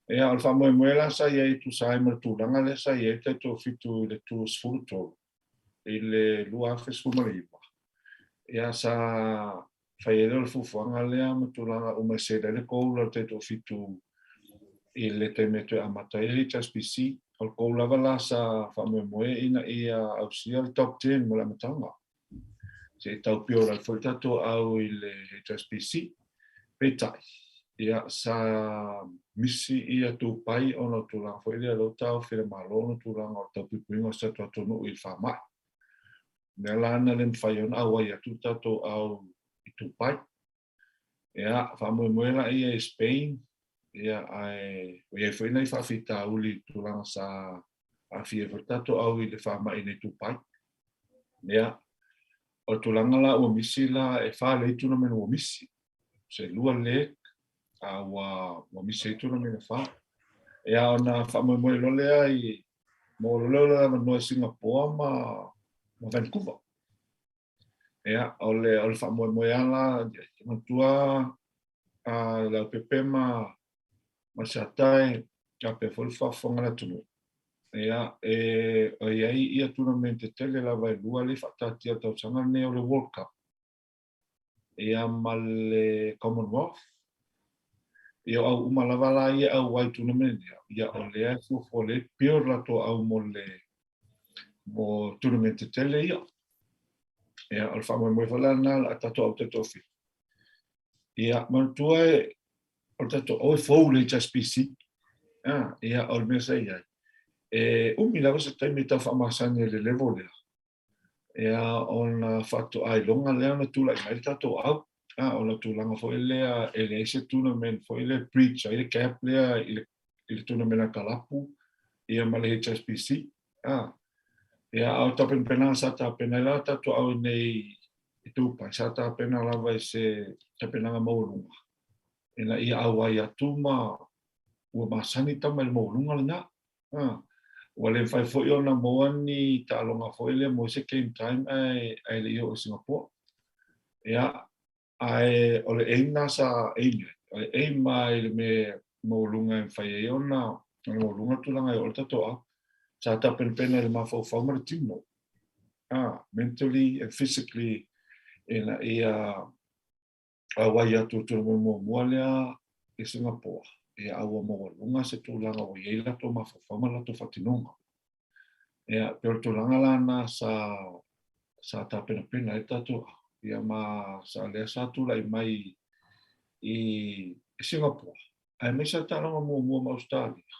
Ia, o le faamoemoe la sa i ai e tusa ai ma le tulaga lea sa i ai le Taitofitu i le 23 i le 2019, ia sa fai ai lea o le fuafuaga lea ma tulaga uma e set ai le goal a le Taitofitu i le taimi e toe amata ai le HSBC. O le goal lava la sa faamoemoe ina ia ausia le top 10 mo le amataga. Se i tau pio ai foi le tatou au i le HSBC. Peitai, ia, sa misi ia Dubai ona o tulaga foi lea o lea ua taofi e le Malo ona tulaga o le taupuipuiga o si tatou atunuu i le faamai. O mea la na le mafai ona auai atu le tatou au i Dubai. Ia, faamoemoe la ia i Spain, ia, ae ua i ai foi nai faafitauli i tulaga sa aafia ai foi le tatou au i le faamai i Dubai. Ia, o le tulaga la ua misi la, e fa lelei tournament ua misi. Se lua leg, a ua, ua misi ai tournament e fa. Ia, ona faamoemoe loa lea i, mo lo lea o le avanoa i Singapore ma, ma Vancouver. Ia, o le, o le faamoemoe lava la, manatua a Leaupepe ma, ma Siata e faapea foi le faafofoga a le atunuu. Ia, e, e i ai ia tournament tetele lava e lua lea e faataatia i le tausaga lenei o le World Cup ia ma le Commonwealth. Ia o au uma lava la ia e auai i tournament ia, ia o lea e fuafua lea e build latou au mo le mo tournament tetele ia. Ia, o le faamoemoe foi la lena o le a tatou au taitoafitu. Ia, manatua e, o le tatou au e fou le HSBC. Ah, ia, o le mea sa i ai. E umi lava se taimi e tau faamasani ai le level lea. Ia, ona faatoa iloga lea ona tulai mai le tatou au. Ah, o le tulaga foi lea e leai se tournament foi lea e bridge ai le gap lea i le i le tournament a Kalapu ia ma le HSBC. Ah, ia, a o tapenapenaga sa tapena ai la tatou au i nei i Dubai, sa tapena lava i se tapenaga maualuga ina ia auai atu ma. Ua masani tama i le maualuga lena. Ua le mafai foi ona maua ni taaloga foi lea mo se game time ae ae le i oo i Singapore. Ia, ae o le aim na sa aim ai. O le aim lava i le mea maualuga e mafai ai ona ona maualuga le tulaga e oo i le tatou au. Sa tapenapena i le mafaufau ma le tino. Mentally and physically ina ia auai atu i tournament muamua lea i Singapore, ia a ua maualuga se tulaga ua i ai latou mafaufau ma latou faatinoga. Ia, pei o le tulaga la na sa sa tapenapena ai tatou au, ia ma sa lea sa tulai mai i Singapore, aemaise le taaloga muamua ma Ausetalia.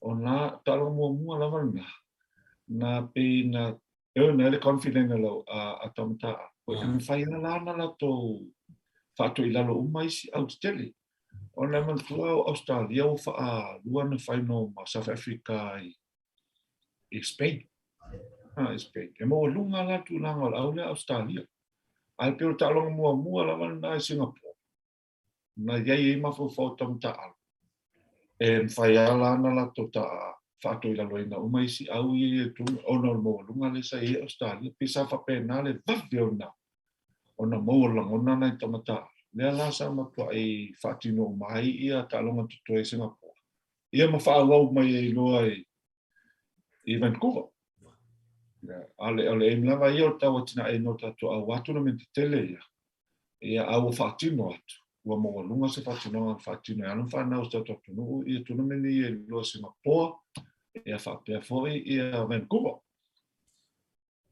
O nā taaloga muamua lava lena, na pei na earn ai le confident a lau a tama taaalo. Ua e mafai lava la ona latou faatoilalo uma isi au tetele. Ona e manatua o Australia ua faalua ona final ma South Africa i Spain. Ha, i Spain. E maualuga la tulaga o le au lea Australia. Ae pei o le taaloga muamua lava lena i Singapore. Na i ai ai mafaufau o tama taaalo, e mafai lava la ona latou faatoilaloina uma isi au ia i totonu ona o le maualuga lea sa i ai Ausetalia. Pei sa faapena le vave ona ona maua lagona nai tama taaalo. Lea la sa matuai faatino uma ai ia taaloga totoe i Singapore, ia ma faaauau mai ai loa i Vancouver. A o le aim lava ia o le tauatinaeina o tatou auā tournament tetele ia, ia a ua faatino atu, ua maualuga se faatinoga na faatino e alo ma fanau o si tatou atunuu ia tournament ia e lua Singapore, ia faapea foi ia Vancouver.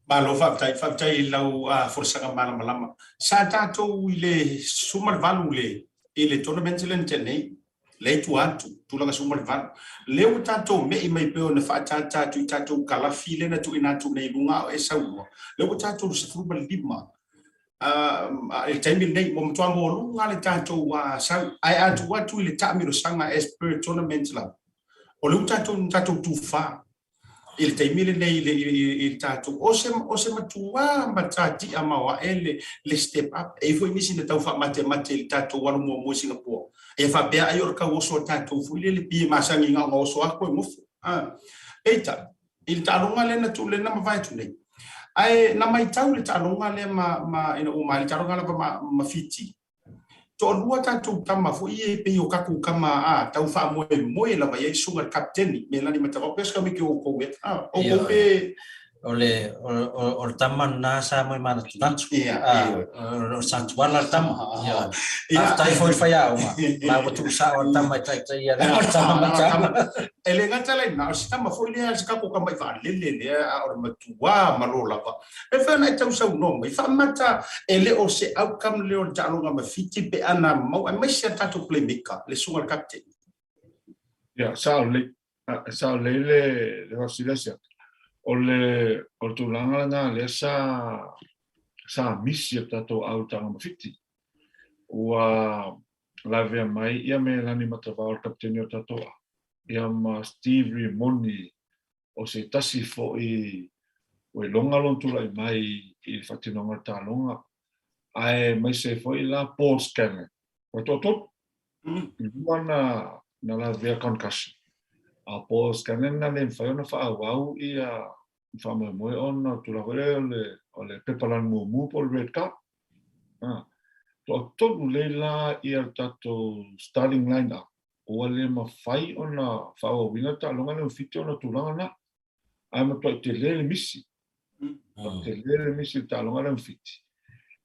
Malo faafetai, faafetai i lau folasaga malamalama. Sa tatou i le 18 le i le tournament lea na tea nei, lea i tua atu, tulaga 18. Lea ua tatou me'i mai pei ona faaataata atu i tatou kalafi lea na tuuina atu nei i luga a o e saunoa, lea ua tatou 15 i le taimi lenei, ua matua maualuga le tatou sau. Ae a tuu atu i le taamilosaga as per tournament lava, o lea ua tatou, tatou tufa i le taimi lenei i le, i le tatou, o se, o se matuā matatia maoae le, le step up. E i ai foi nisi na tau faamatemate i le tatou alu muamua i Singapore. Ia faapea ai o le tau oso a tatou foi lele, pei e masani na ona oso atu e nofo. Peitai, i le taaloga lea na tu, lea na mavae atu nei, ae na maitau le taaloga lea ma, ma, ina ua maea le taaloga lava ma, ma Fiti, Toalua tatou tama foi ia e pei o kakou tama a tau faamoemoe lava i ai susuga le kapiteni Melani Matavao pe sika miki o oukou e a oukou pe O le o le tama lena sa moe manatunatu. O sa tuala le tama. Faafetai foi i le faiaoga. La ua tuusao le tama e taitaia le tama matala. E le gata la i lena, o se tama foi lea, se kakou tama i vaalele lea, a o le matua malo lava. E fai ona e tau saunoa mai, faamata e le o se outcome lea o le taaloga ma Fiti pe a na maua, aemaise a tatou playmaker, le susuga i le kapiteni. Ia, sao lelei. Sao lelei le, le faafesili atu. O le, o le tulaga lena lea sa, sa misi e tatou au i le taaloga ma Fiti. Ua lavea mai ia Melani Matavao le kapiteni o tatou au, ia ma Steve Rimoni o se tasi foi ua iloga lona tulai mai i le faatinoga o le taaloga, aemaise ai foi la Paul Scanlan. Ua toatolu, e lua na, na lavea concussion. A o Paul Scanlan na le mafai ona faaauau ia faamoemoe ona o le tulaga foi lea o le, o le pepa lanu mumu po o le red card. A, toatolu lelei la ia le tatou starting line up ua le mafai ona faaauauina le taaloga lea ma Fiti ona o tulaga na. Ae matuai tele le misi. Matuai tele le misi i le taaloga lea ma Fiti.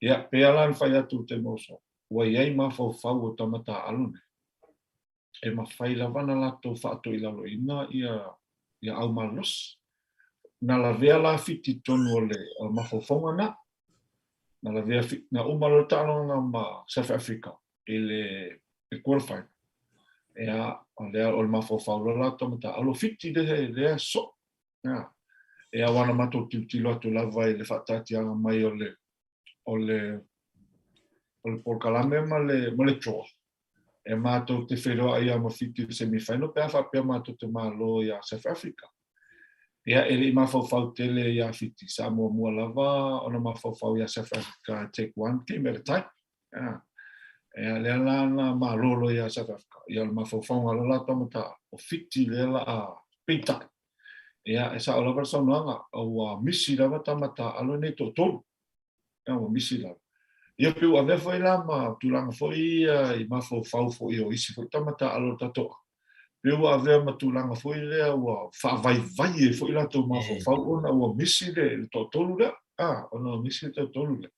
Ia, pei lava la ona fai atu i le taimi ua sola, ua i ai mafaufau o tama taaalo nei, e mafai lava ona latou faatoilaloina ia ia au malolosi. Na lavea la Fiti i totonu o le mafaufauga na. Na lavea na uma loa le taaloga ma South Africa i le quarter final. Ia, o lea o le mafaufau loa la tama taaalo Fiti le lea soo. Ia, e aua na matou tilotilo atu lava i le faataatiaga mai o le o le o le polokalame ma le ma le draw. E matou te feiloai ia ma Fiti i le semi final pe a faapea matou te malo ia South Africa. Ia, e le i mafaufau tele ia Fiti, sa muamua lava ona mafaufau ia South Africa take one game at a time. Ia, lea la na malolo ia South Africa, ia o le mafaufauga o le latou mataalu, o Fiti lea la a peitai. Ia, e sao lava le saunoaga, ua misi lava tama taaalo nei toatolu. Ia, ua misi lava. Ia, pei ua avea foi la ma tulaga foi ia i mafaufau foi o isi foi tama taaalo o le tatou pei ua avea ma tulaga foi lea ua faavaivai ai foi latou mafaufau ona ua misi le toatolu lea. A, ona ua misi le toatolu lea.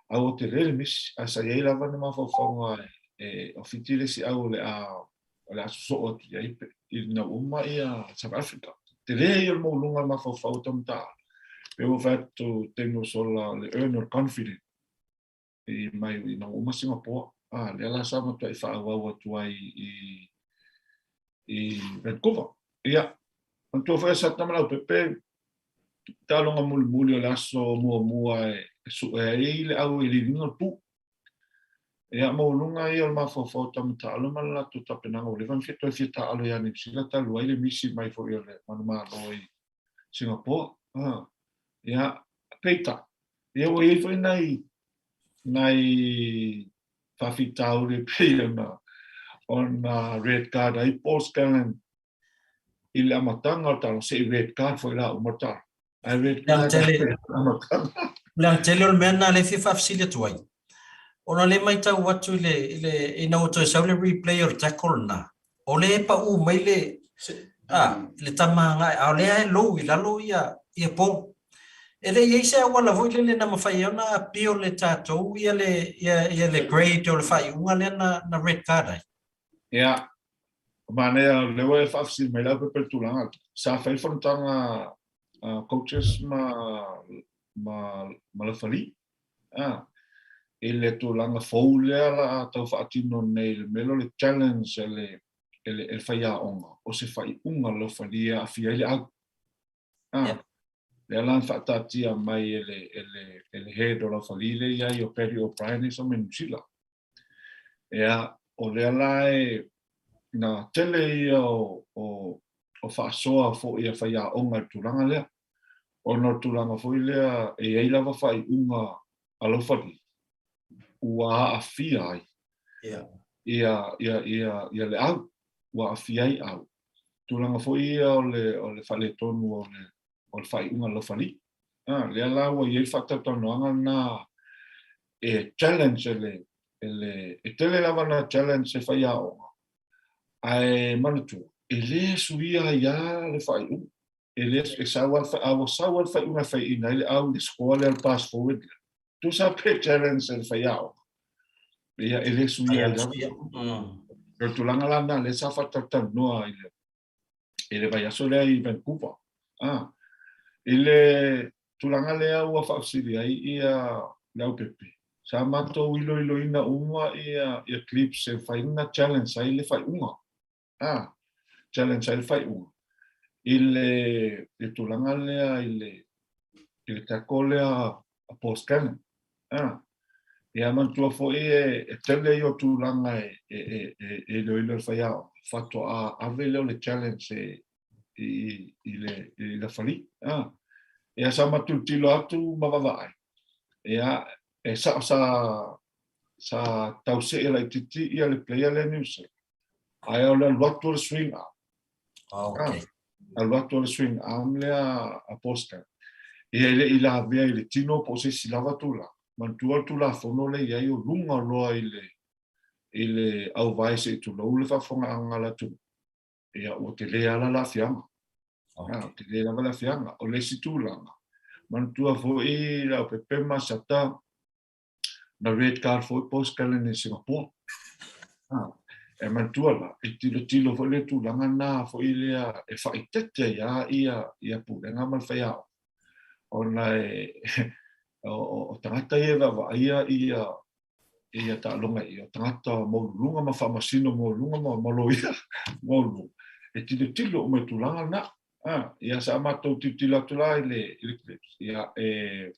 A ua tele le misi, ae sa i ai lava ni mafaufauga e, o Fiti le isi au o le a, o le a sosoo atu i ai ina ua uma ia South Africa. Tele ia o le maualuga o le mafaufau o tama taaalo. Pei ua fai atu taimi ua sola o le earn o le confident i mai ina ua uma Singapore. A, lea la sa matuai faaauau atu ai i, i Vancouver. Ia, manatua foi Satama Leaupepe, taaloga mulimuli o le aso muamua e sue ai le au i liliga o le pu. Ia, maualuga ia o le mafaufau o tama taaalo ma le latou tapenaga ua leva ona fia toe fia taaalo ia Niu Sila talu ai le misi mai foi o le manumalo i Singapore. Ah, ia, peitai, ia ua i ai foi nai, nai faafitauli e pei ona, ona red card ai Paul Scanlon i le amataga o le taaloga, se i red card foi la uma le taaloga. Ae red card i le amataga. O le tele o le mea lena lea e fia faafesili atu ai, ona lea e matau atu i le, i le, ina ua toe sau le replay o le tackle lena, o lea e pau mai le, a, le tama agai, a o lea e lou i lalo ia, ia Paul. E le i i ai se auala foi lele na mafai ai ona appeal e tatou ia le, ia, ia le grade o le faaiuga lea na, na red card ai. Ia, manaia o lea ua e faafesili mai Leaupepe i le tulaga lea. Sa fai le fonotaga a coaches ma, ma, ma Laufali, a, i le tulaga fou lea la a tau faatino nei i le mea lea o le challenge a le, e le, e le faiaoga, o se faaiuga a Laufali e aafia ai le au. A, yeah. Lea la na faataatia mai e le, e le, e le head o Laufali lea i ai o Paddy O'Brien e sau mai New Zealand. Ea, o lea la e, na tele ia o, o, o faasoa foi a faiaoga i le tulaga lea. Ona o le tulaga foi lea e i ai lava faaiuga a Laufali ua aafia ai yeah. ia, ia, ia, ia le au, ua aafia ai au. Tulaga foi ia o le, o le faaletonu o le, o le faaiuga a Laufali. A, lea la ua i ai le faatalatalanoaga lena e challenge e le, e le, e tele lava na challenge e faiaoga, ae manatua, e le suia ai lava le faaiuga. E le, e sau lava, a ua sau lava le faaiuga e faiaina ai le au i le score lea, le pass forward lea, tusa pe challenge e le faiaoga, ia, e le suia ai lava. O le tulaga la lena, lea sa faatalatalanoa i le, i le vaiaso lea i Vancouver. Ah, i le tulaga lea ua faafesili ai ia Leaupepe, sa matou iloiloina uma ia, ia clips e mafai ona challenge ai le faaiuga. Ah, challenge ai le faaiuga i le, le tulaga lea i le, i le tackle lea a Paul Scanlon. Ah, ia manatua foi e, e tele ia o tulaga e, e, e, e, e iloilo e le faiaoga, faatoa ave lea o le challenge e, i, i, le, i Lafali. Ah, ia sa matou tilotilo atu ma vaavaai. Ia, e sao sa, sa tau see laitiiti ia le player lea New Zealand. Ae o le alu atu o le swing arm. Ah, okay. Ah, alu atu o le swing arm lea a Bosco. Ia e le i lavea i le tino po o se isi lava tulaga. Manatua le Tulafono lea e i ai o luga loa i le i le auvae se i tulou le faafofogaaga a le atunuu. Ia ua tele lava la le aafiaga. Okay. Ah, tele lava le aafiaga. O le isi tulaga, manatua foi Leaupepe ma Sata, na red card foi Paul Scanlon i Singapore. Ah, e manatua la, e tilotilo foi le tulaga na foi lea e faaeteete ai lava ia, ia pulega ma le faiaoga. Ona e, o, o, o tagata ia e vaavaaia ia, ia taaloga ia, o tagata maualuluga ma faamasino maualuluga ma, ma loia maualuluga. E tilotilo uma i tulaga na. Ah, ia sa matou tilotilo atu la i le, i le clips. Ia, e,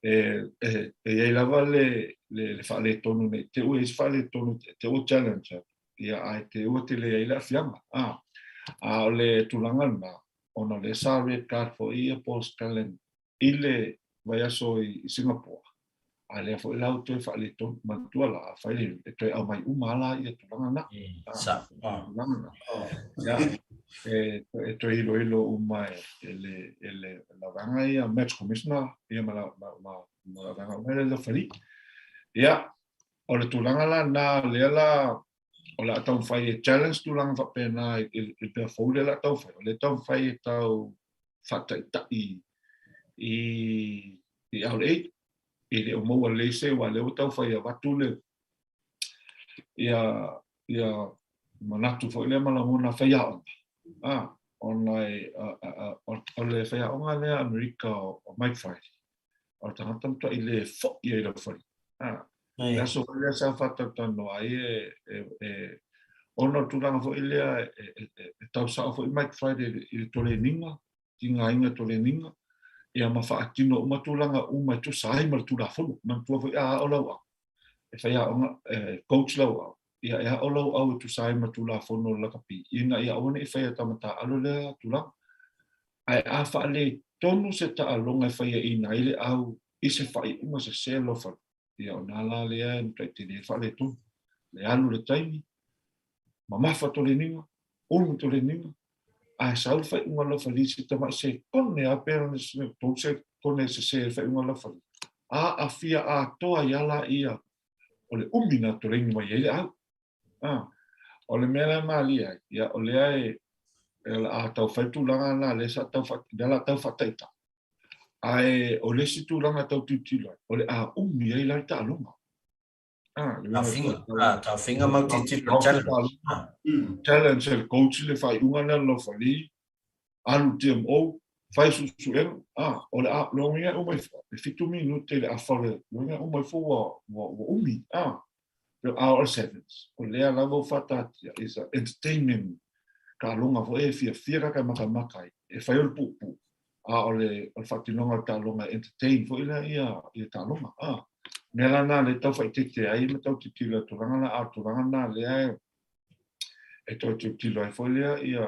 e, e, e i ai lava le, le, le faaletonu nei te ua i ai se faaletonu te ua challenge atu. Ia, ae te ua tele ai le aafiaga. Ah, a o le tulaga lena, ona o lea sa red card foi ia Paul Scanlon i le vaiaso i, i Singapore. A lea foi la ua toe faaletonu, manatua la, afai le, e toe aumai uma lava la ia tulaga na. Sa. Tulaga na. Ia, e, e toe iloilo uma e, e le, e le la vaega ia match commissioner, ia ma la, ma, ma, ma la vaega uma ia le referee. Ia, o le tulaga la na, lea la, o le a taumafai e challenge tulaga faapena i, i, i le pea fou lea o le a taumafai, o lea e taumafai e tau faataitai i, i LA, e le o maua lelei se aua o lea ua tau fai avatu le ia ia manatu foi lea ma lagona faiaoga a ona e o le faiaoga lea Amerika o Mike Friday o le tagata matuai le foi ai laufali a le aso foi lea sa faatalatalanoa ai e, e, e ona o le tulaga foi lea e, e, e, e tau sao foi Mike Friday i le toleniga tigaina toleniga, ia ma faatino uma tulaga uma e tusa ai ma le Tulafono. Manatua foi a ao lau au, e faiaoga, e coach lau au, ia e ao lau au e tusa ai ma Tulafono o le lakapi, ina ia aua ne i faia tamataaalo lea tulaga. Ae a faaletonu se taaloga e faiaina ai le au i se faaiuga sese alofa, ia o na la lea e matuai tele ai le faaletonu. Le alu le taimi, mamafa toleniga, umi toleniga, ae sau le faaiuga laufali se tamai sekone lava pe tolu sekone sese le faaiuga laufali, aafia atoa ai lava laia o le umi na toleni mai ai le au. A, o le mea la e malie ai, ia o lea e o le a tau fai tulaga na lea sa tau fa, lea la tau faataitai. Ae o le isi tulaga tau tilotilo ai, o le a umi ai la le taaloga. Taofiga, taofiga ma tilotilo challenge. Challenge e le coach le faaiuga lea laufali, alu TMO, fai suesuega, o le a, logo ia uma ifo, e 7 minute le afa o le, logo ia uma ifo ua, ua, ua umi, a o le sevens, o lea lava ua faataatia, is a entertainment taaloga foi e fiafia tagata e matamata ai, e fai o le puupuu, a o le, o le faatinoga o le taaloga e entertain foi lea ia, ia taaloga. A, mea la na lea tau faaeteete ai ma tau tilotilo i le tulaga la, a o le tulaga na lea e, e toe tilotilo ai foi lea ia,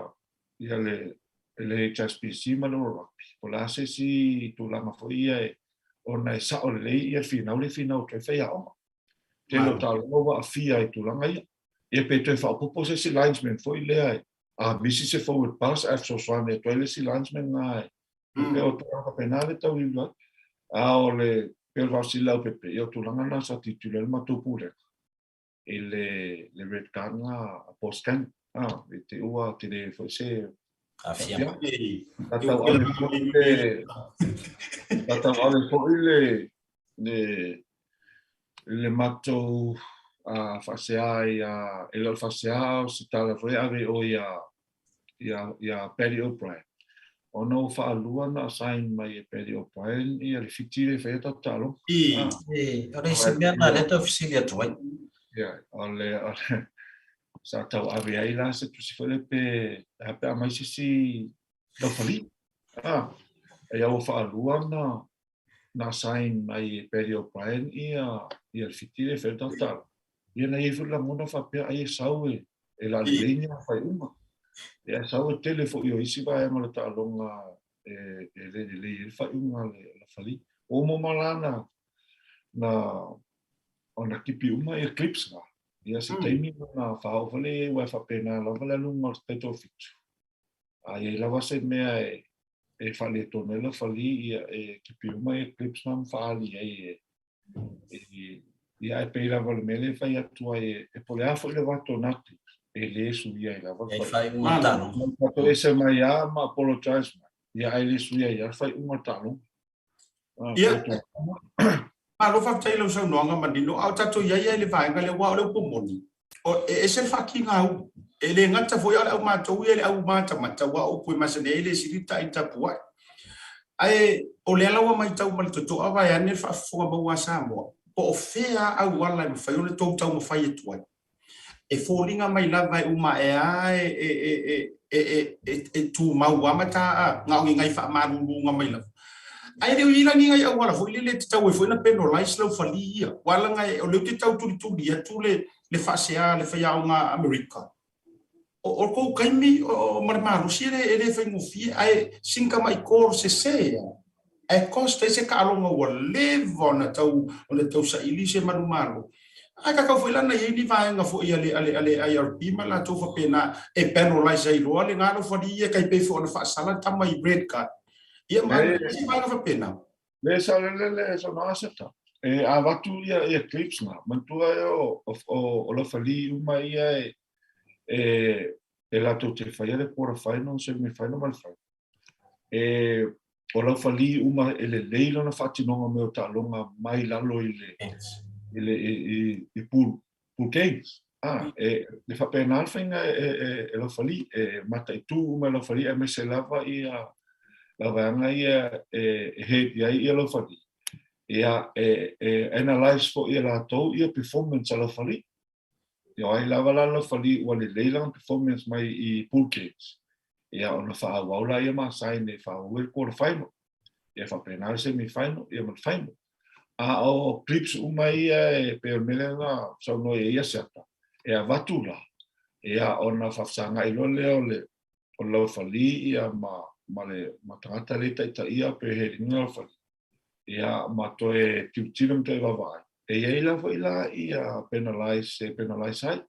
ia le, le HSBC ma le World Rugby. Po o le a se isi tulaga foi ia e, ona e sao lelei ia le finau le finau toe faiaoga. Tele o taaloga ua aafia i tulaga ia. Ia pe toe faaopoopo se isi linesman foi lea e, a misi se forward pass ae fesoasoani atu ai le isi linesman na e mm. o tulaga faapena le tau iulu ai. A o le pei o le faafesili lau Pepe, ia o tulaga na sa tilotilo ai le matou pulega i le, le red card na a Paul Scanlon. Ah, i te ua tele foi se Afia. Sa tau ave foi le sa tau ave foi le le le matou faasea ia, e le o le faasea o se tala foi e ave i o ia, ia, ia Paddy O'Brien. Ona ua faalua ona assign mai e Paddy O'Brien ia le fiti lea e faia tatou taaloga. I, o le isi mea na lea tau fesili atu ai. Ia, o le, o le, sa tau ave ai la se tusi foi lea pe, a pe a aumai se isi laufali. Ah, ia ua faalua ona na assign mai e Paddy O'Brien ia, ia le fiti lea e fai le tatou. Ia na i ai foi le lagona faapea ai e sau e, e lalelei ni faaiuga. Ia e sau e tele foi o isi vaega o le taaloga e, e le lelei ai le faaiuga a le lafali. Ua uma uma la na, na, ona kipi uma ia clips na. Ia se taimi ona faaoo foi lea i ai aua e faapena lava le aluga o le taitoafitu. A i ai lava se mea e, e faaletonu ai laufali, ia e kipi uma ia clips na ma faaali ai e, e, ia ae pei lava o le mea lea e fai atu ai e, e po o le a foi le vato o nā clips, e le suia ai lava le E faaiuga o taaloga. Faatoese mai lava ma apologise mai, ia ae le suia ai lava le faaiuga o le taaloga. Ia, malo faafetai i lau saunoaga manino, a o tatou i ai i le vaega lea, aua o le upu moni, e ese le faatiga ulu. E le gata foi a o le au matou ia i le au matamata, aua o upu e masani ai e le sili le ta'i tapuai. Ae o lea la ua matau ma le totoa vaeane le faafofoga maua a Samoa, po o fea auala e mafai ona tou taumafai atu ai. E foliga mai lava e uma ae a e tumau lava ma ta na o ni nai faamaluluga mai lava. Ae le o i ai la ni nai auala foi lele e tatau ai foi ona penalize laufali ia. Aua leaga o lea ou te tau tulituli atu le faasea a le faiaoga Amerika. O le tou taimi ma le malosi e le faigofie, ae sina tamai call sese lava. Ae cost ai se taaloga ua leva ona tau ona tau saili se manumalo. Ae kakau foi la na i ai ni vaega foi a le a le a le IRB ma latou faapena e penalize ai loa le na laufali ia tai pei foi ona faasala tama i red card. Ia ma se vaega faapena. Le saolele le saunoaga Seta. E avatu ia ia clips na, manatua e o o o laufali uma ia e e e latou te faia le quarter final, semi final ma le final. E o laufali uma e lelei lona faatinoga mai o taaloga mai lalo i le i le i i i pool pool games. Ah, e e faapena le faiga e e e laufali e mataitu uma e laufali aemaise lava ia la vaega ia e e head i ai ia laufali. Ia e e analyse foi e latou ia performance a laufali. Ia o ai lava la laufali ua lelei lana performance mai i pool games, ia ona faaauau laia ma sign e faauu ai le quarter final, ia faapena le semi final ia ma le final. A o clips uma ia e pei o le mea lea na saunoa i ai Asiata, e avatu la, ia ona faafesagai loa lea o le o le laufali ia ma ma le ma tagata lea e taitaia pe head ina laufali, ia ma toe tilotilo ma toe vaavaai. E i ai la foi la ia penalize e penalize ai,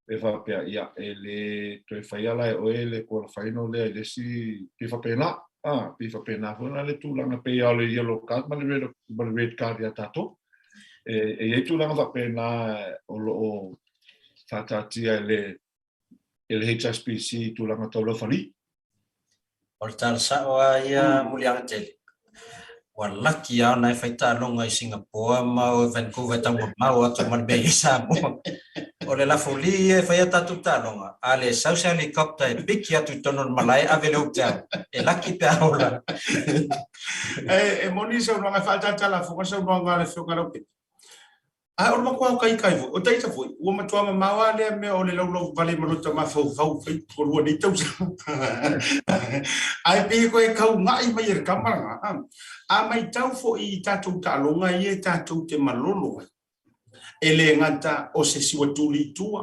pe faapea, ia, e le toe faia la e oe le quarter final lea i le isi, pei faapena, a, pei faapena foi la le tulaga pei lava o le yellow card ma le red, ma le red card ia tatou. E, e i ai tulaga faapena o lo o faataatia e le, e le HSBC i tulaga tau laufali. O le tala sao lava ia Muliagatele, ua laki lava ona e fai taaloga i Singapore ma o Vancouver e taumamao atu ma le mea i Samoa. O le lafuli ia e fai a tatou taaloga, a le sau se helicopter e piki atu i totonu o le malae ave i le hotel, e laki pe a ola. E moni saunoaga, e faatatala foka saunoaga a le Afioga Laupepa. Ae o le matua kai kai foi, o taita foi, ua matua mamao lava lea mea o le laulau vale ma lota mafaufau fai toalua nei tausaga. Ae pei e toe kauga'i mai e le tama lena. A maitau foi i tatou taaloga ia e tatou te malolo ai, e le gata o se siuatuli i tua,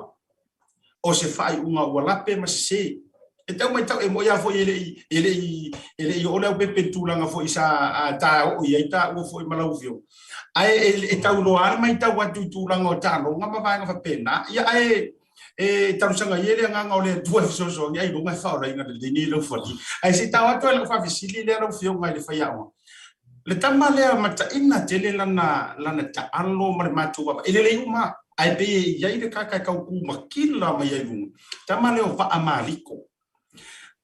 o se faaiuga ua lape ma sese. E tau maitau, e moni lava foi e le i, e le i, e le i oo le aupepe i le tulaga foi sa ta oo i ai taua foi ma lau Afioga. Ae e, e tau loa lava le maitau atu i tulaga o taaloga ma vaega faapena. Ia, ae e talosaga ia le agaga o le Atua e fesoasoani ailoga e faaolaina lelei nei laufali. Ae se i tau atu ai lau faafesili lea lau Afioga i le faiaoga. Le tama lea mataina tele lana, lana taalo ma le matou vaavaai. E lelei uma, ae pei e i ai le kaka e tau ku makila mai ai luga. Tama lea o Vaa Maliko.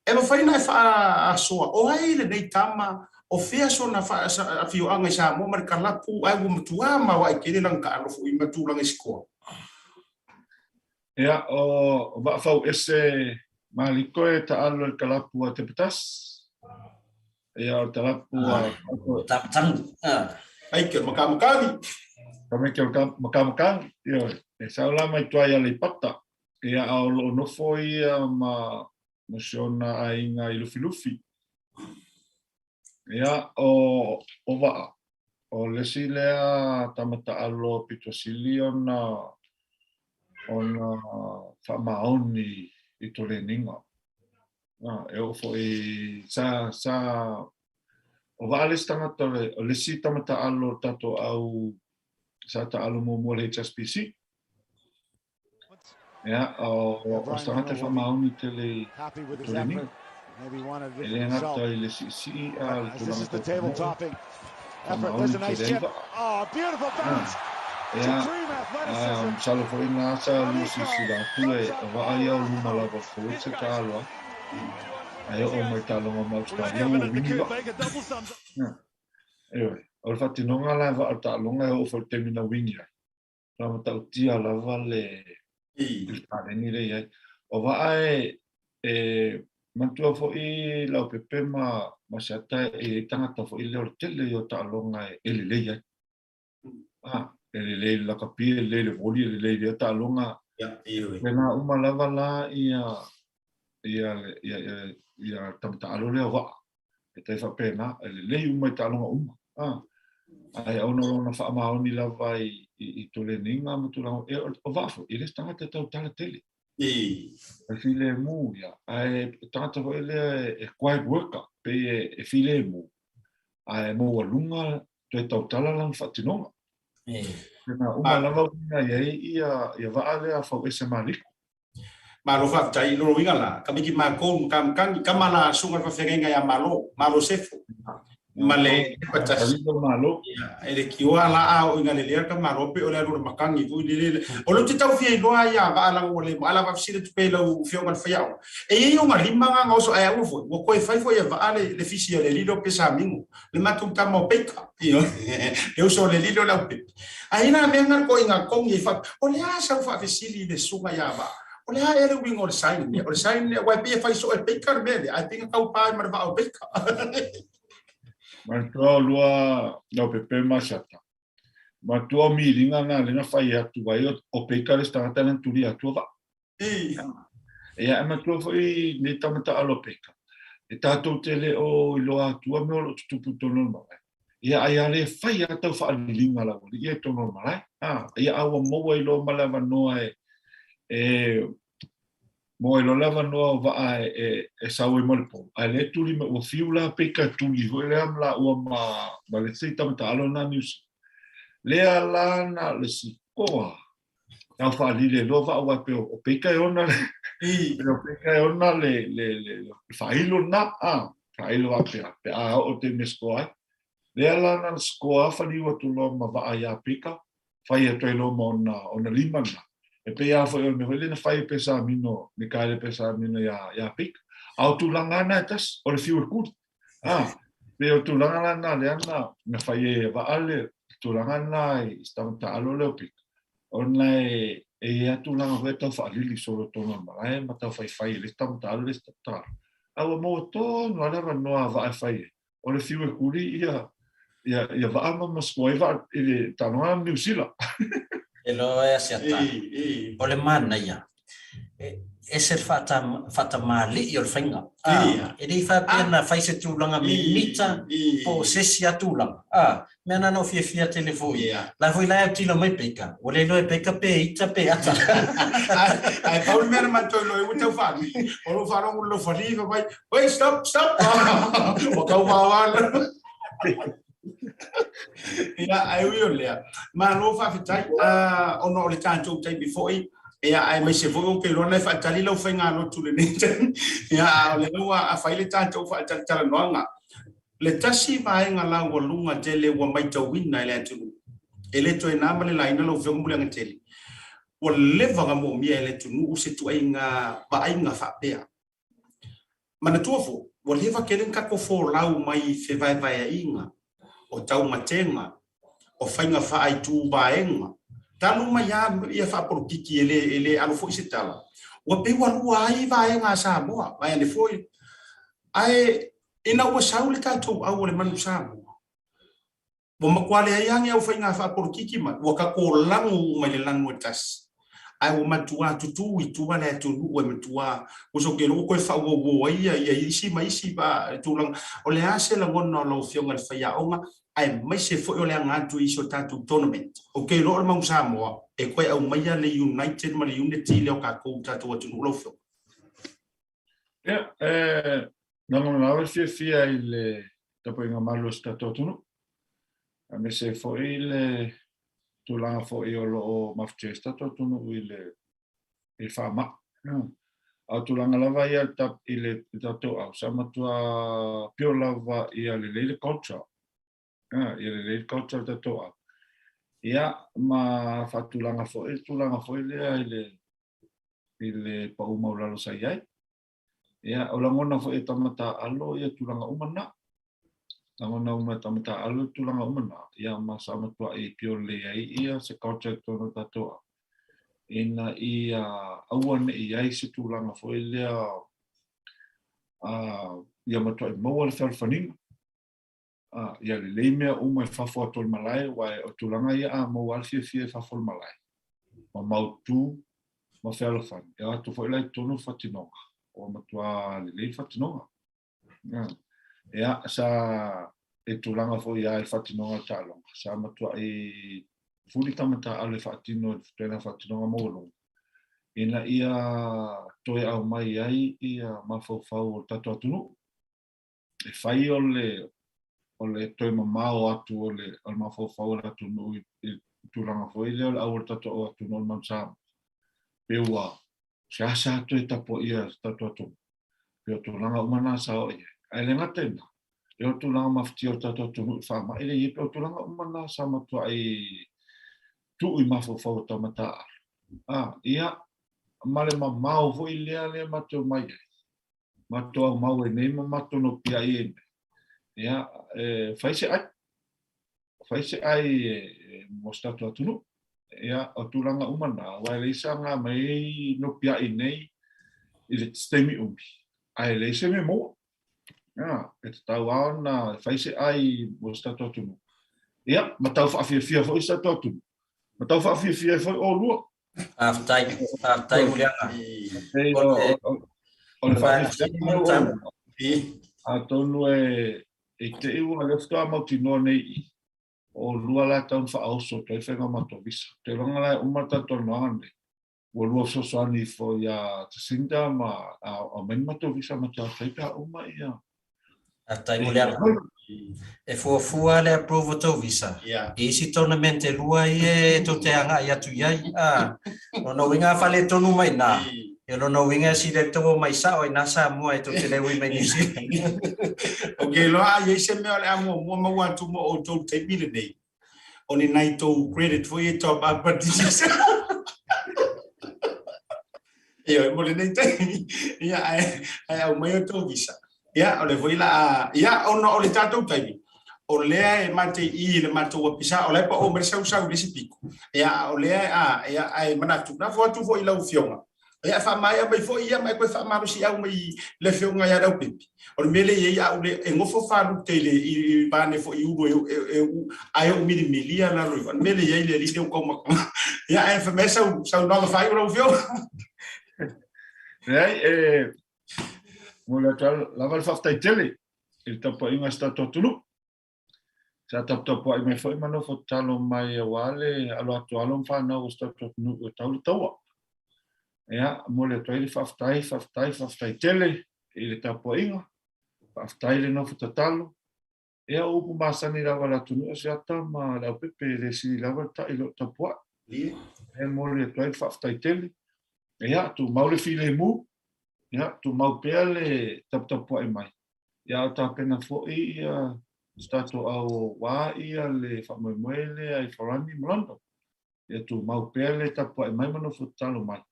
E mafai ona e faaasoa, o ai lenei tama, o fea sona afioaga i Samoa ma le kalapu, ae ua matua maoae tele lana taalo foi ma tulaga i sikoa. Ia, o Vaafau Ese Maliko e taalo i le kalapu a Tepetas. Ia, o le kalapu a... Makamakani. Ai ke Makamakani. Ka mai ke Makamakani. Ia, e sau la mai tua i Aleipata. Ia, a o loo nofo ia ma, ma si ona aiga i Lufilufi. Ia, o, o Vaa, o le isi lea tama taalo pito sili ona, ona faamaoni i toleniga. E oo foi, sa, sa, o Vaa le isi tagata, o le isi tama taalo o le tatou au, sa taalo muamua i le HSBC. Ia, o se tagata e faamaoni tele i Toleniga. E le gata i le siisii a o le tulaga tau tamoe, faamaoni tele ai vaa. Ia, masalo foi na sa lua silasila atu e vaa ia o luma lava o le forward se taalo ai. Ae oo mai taaloga ma Australia ua wini vaa. Ioe, o le faatinoga la e vaa o le taaloga e oo foi i le taimi na wini ai. Ka matautia lava le le paleni lea i ai. O vaa e e manatua foi Leaupepe ma ma Seata e i ai tagata foi lea o le tele ia o taaloga e lelei ai. A, e lelei i le lakapi, e lelei i le voli, e lelei i lea taaloga. Pēlā uma lava la ia ia ia ia ia tama taalo lea o vaa. E tai faapena, e lelei uma i taaloga uma. A, ae ona o lona faamaoni lava i, i, i toleniga ma tulaga, e, o vaa foi, e le se tagata e tautala tele. E filemu, ia. Ae tagata foi lea e, e quiet worker, pei e, e filemu. Ae maualuga toe tautala lana faatinoga. Pena uma lava uiga i ai ia vaa lea fauese ma Liko. Malo faafetai i lona uiga la, ka miki makou ma ka makani, kama la susuga le faafeagaiga ia Malo, Malo Sefo, ma le Lepatasi. Ia, e le kioa la a oo ina lelea ka Malo pe o le alu o le makani foi lele. O lea ou te tau fia iloa ia vaa la ua le ma ala faafesili atu pea i lau afioga i le faiaoga. E i ai ona lima na na oso ae aua foi, ua toe fai foi e vaa le fisi a le lilo pe samingo. Le matou tama o Baker, le uso o le lilo le aupepe. Ae i la mea na koiga togi e faapea, o le a sau faafesili i le susuga ia Vaa? O le a ea le uiga o le sign lea? O le sign lea, aua e pei e fai soo e Baker le mea lea, ae pei na taupa ai ma le vaa o Baker. Manatua o lua leaupepe ma Siata. Manatua o miliga na lea na fai atu ai o Baker le isi tagata lea na tulia atu o Vaa. Ia, e matua foi nei tama taalo a Baker, e tatou te le o iloa atua mea o lo o tutupu i totonu o le malae. Ia, ai a le fai a tau faaliliga lau alii ia i totonu o le malae. A, ia, a ua maua ai loa ma le avanoa e, e maua ai loa le avanoa o Vaa e, e, e sau ai ma le pou. Ae lea e tuli mai, ua fiu la Baker e tuli foi lea ma laua ma, ma le isi tama taalo lena Niu Sila. Lea la na o le sikoa Tau faalili e lua vaa aua e pei o Baker e ona le pei o Baker e ona le le le le faailo lena a faailo faapea pe a oo i le taimi e score ai. Lea la na score a faliu atu loa ma vaa ia Baker fai atu ai loa ma ona ona lima lena. E pei lava foi o le mea foi lea na fai e Pesamino, Mikaele Pesamino ia ia Baker. A o tulaga lava na e tasi, o le fiu e kuli. A, pei o tulaga la na lea na na fai ai e Vaa le tulaga lena i si tama taalo lea o Pita, ona e e i ai lava tulaga foi e tau faalili solo i totonu o le malae ma tau faifai e le isi tama taalo le isi tama taalo. A ua maua tonu lava le avanoa a Vaa e fai ai, o le fiu e kuli ia ia ia Vaa ma ma score ai Vaa i le taaloga ma Niu Sila. E loa e Asiata, o le manaia, e ese le faatamalii o le faiga. E le i faapea na fai se tulaga mimita po o se isi lava tulaga. Mea na na ou fiafia tele foi. La foi la e autilo mai Baker, ua le iloa e Baker pe ita pe ata. Ae pau le mea na matou iloa ai ua tau faali, o lou faalogo i lou fali fai mai, Wait, stop, stop! Ua tau vaoa. Ia, ae ui o lea, malo faafetai, ona o le tatou taimi foi, ia, aemaise foi ou te iloa na e faatali lau faigalotu i lenei taimi, ia, a o lea ua fai le tatou faatalatalanoaga. Le tasi vaega laualuga tele ua maitauina e le atunuu, e le toe na ma le laina lau Afioga Muliagatele, ua leva ona moomia e le atunuu se tuaiga vaaiga faapea. Manatua foi, ua leva tele na tatou folau mai i fevaevaeaiga, o taumatega, o faiga faaaitu vaega, talu mai lava ia faapolokiki e le, e le alo foi se tala, ua pei ua lua ai vaega a Samoa, vaeane foi. Ae ina ua sau le tatou au o le manu Samoa, Ua matua leai lava ni au faiga faapolokiki ma ua tatou lanu uma i le lanu e tasi. Ae ua matua tutū i tua le atunuu e matua uso ke loko koe faauauo ai ia ia isi ma isi pa tulaga. O le a se lagona o lau Afioga i le faiaoga aemaise foi o le aga atu i isi o tatou tournament. Ou te iloa o le Manu Samoa e toe aumaia le united ma le unity lea o tatou tatou atunuu lau Afioga. Ia, e lagona lava le fiafia i le tapuaiga malu a si tatou atunuu, aemaise foi le tulaga foi o lo o mafutia ai si tatou atunuu i le i le faamai. A o tulaga lava ia i le tatou au, sa matua pure lava ia lelei le culture, ia lelei le culture o le tatou au. Ia, ma faatulaga foi le tulaga foi lea i le i le pau maualalo sa i ai. Ia, o lagona foi e tama taaalo ia tulaga uma na. Lagona uma e tama taaalo tulaga uma na. Ia, ma sa matuai pio lelei ai ia se culture i totonu o tatou ao. Ina ia aua ne i ai se tulaga foi lea ia matuai maua le fealofaniga. Ia lelei mea uma i fafo atu o le malae, aua o tulaga ia a maua lava le fiafia i fafo o le malae, ma mautu ma fealofani, e o atu foi la i totonu le faatinoga, ua matua lelei le faatinoga. Ia, sa e tulaga foi lava i le faatinoga o le taaloga, sa matuai fuli tama taaalo e faatino i le tulaga faatinoga maualuga, ina ia toe aumai ai ia mafaufau o le tatou atunuu. E fai o le o le toe mamao atu o le o le mafaufau o le atunuu i i tulaga foi lea o le au o le tatou atunuu o le Manu Samoa. Pe ua seasea toe tapuaia se tatou atunuu. Pei o tulaga uma na sa oo i ai. Ae le gata i lena, e o tulaga mafatia o le tatou atunuu i faamai lea e i ai, pei o tulaga uma na sa matuai tuu i mafaufau o tama taaalo. A, ia, ma le mamao foi lea lea matou omai ai, matou aumau ai nei ma matou nopiai ai nei, ia, e fai se ai, fai se ai mo se tatou atunuu. Ia, o tulaga uma na, aua e leai se aga mai ai nopiai nei i le taimi umi, ae leai se mea maua. Ia, e tatau lava ona fai se ai mo se tatou atunuu. Ia, ma tau faafiafia foi se tatou atunuu. Ma tau faafiafia ai foi oulua. Faafetai, faafetai Muliaga. O le faafiafiaga lea atonu e i te i ua lea faatoa mautinoa nei i i, o oulua la e tatau ona faaoso atu ai faiga o matou visa. Ou te iloa la e uma le tatou talanoaga lenei, ua lua fesoasoani ifo ia Jacinda ma aumai ni matou visa matou afe ai pe a uma ia. Faafetai Muliaga. E fuafua le approve o tou visa i isi tournament e lua ia e tou te agai atu i ai. Lona uiga a faaletonu mai i ina, ia lona uiga e sili ai le tou omai sao ai ina Samoa e tou te le ui mai Niu Sila. Ou te iloa a i ai se mea o le a muamua maua atu mo outou i le taimi lenei, o ni nai tou credit foi e top up atu Ioe, mo lenei taimi, ia, ae, ae aumai outou visa. Ia, o le foi la a, ia, ona o le tatou taimi, o lea e mate i i le matou apisa, o la e pao mai le sausau i le isi pito. Ia, a o lea a, ia, ae manatu, lafo atu foi i lau Afioga, ia, faamaea mai foi ia ma e toe faamalosiau mai i le Afioga ia Leaupepe. O le mea lea e i ai, a ou le, e nofo falute i le, i pane foi i ulu e, e, e, ae ou milimili ia lalo ifo. O le mea lea e i ai le alii lea ua taumataga. Ia, ae fai mai sau saunoaga faaiu lau Afioga. Leai, e momoli atu lava le faafetai tele i le tapuaiga a si tatou atunuu. Sa taputapuai mai foi ma nofo tatalo mai aua le alo atu a alo ma fanau o si tatou atunuu e tau le taua. Ia, momoli atu ai le faafetai, faafetai, faafetai tele i le tapuaiga. Faafetai le nofo tatalo. Ia, o upu masani lava a le atunuu o Siata ma Leaupepe, e le sili lava le ta'i i lou tapuai. E momoli atu ai le faafetai tele. Ia, tumau le filemu, ia, tumau pea le taputapuai mai. Ia, a o tapena foi ia se tatou au aua ia le faamoemoe lea i Farani ma London. Ia tumau pea le tapuai mai ma nofo tatalo mai.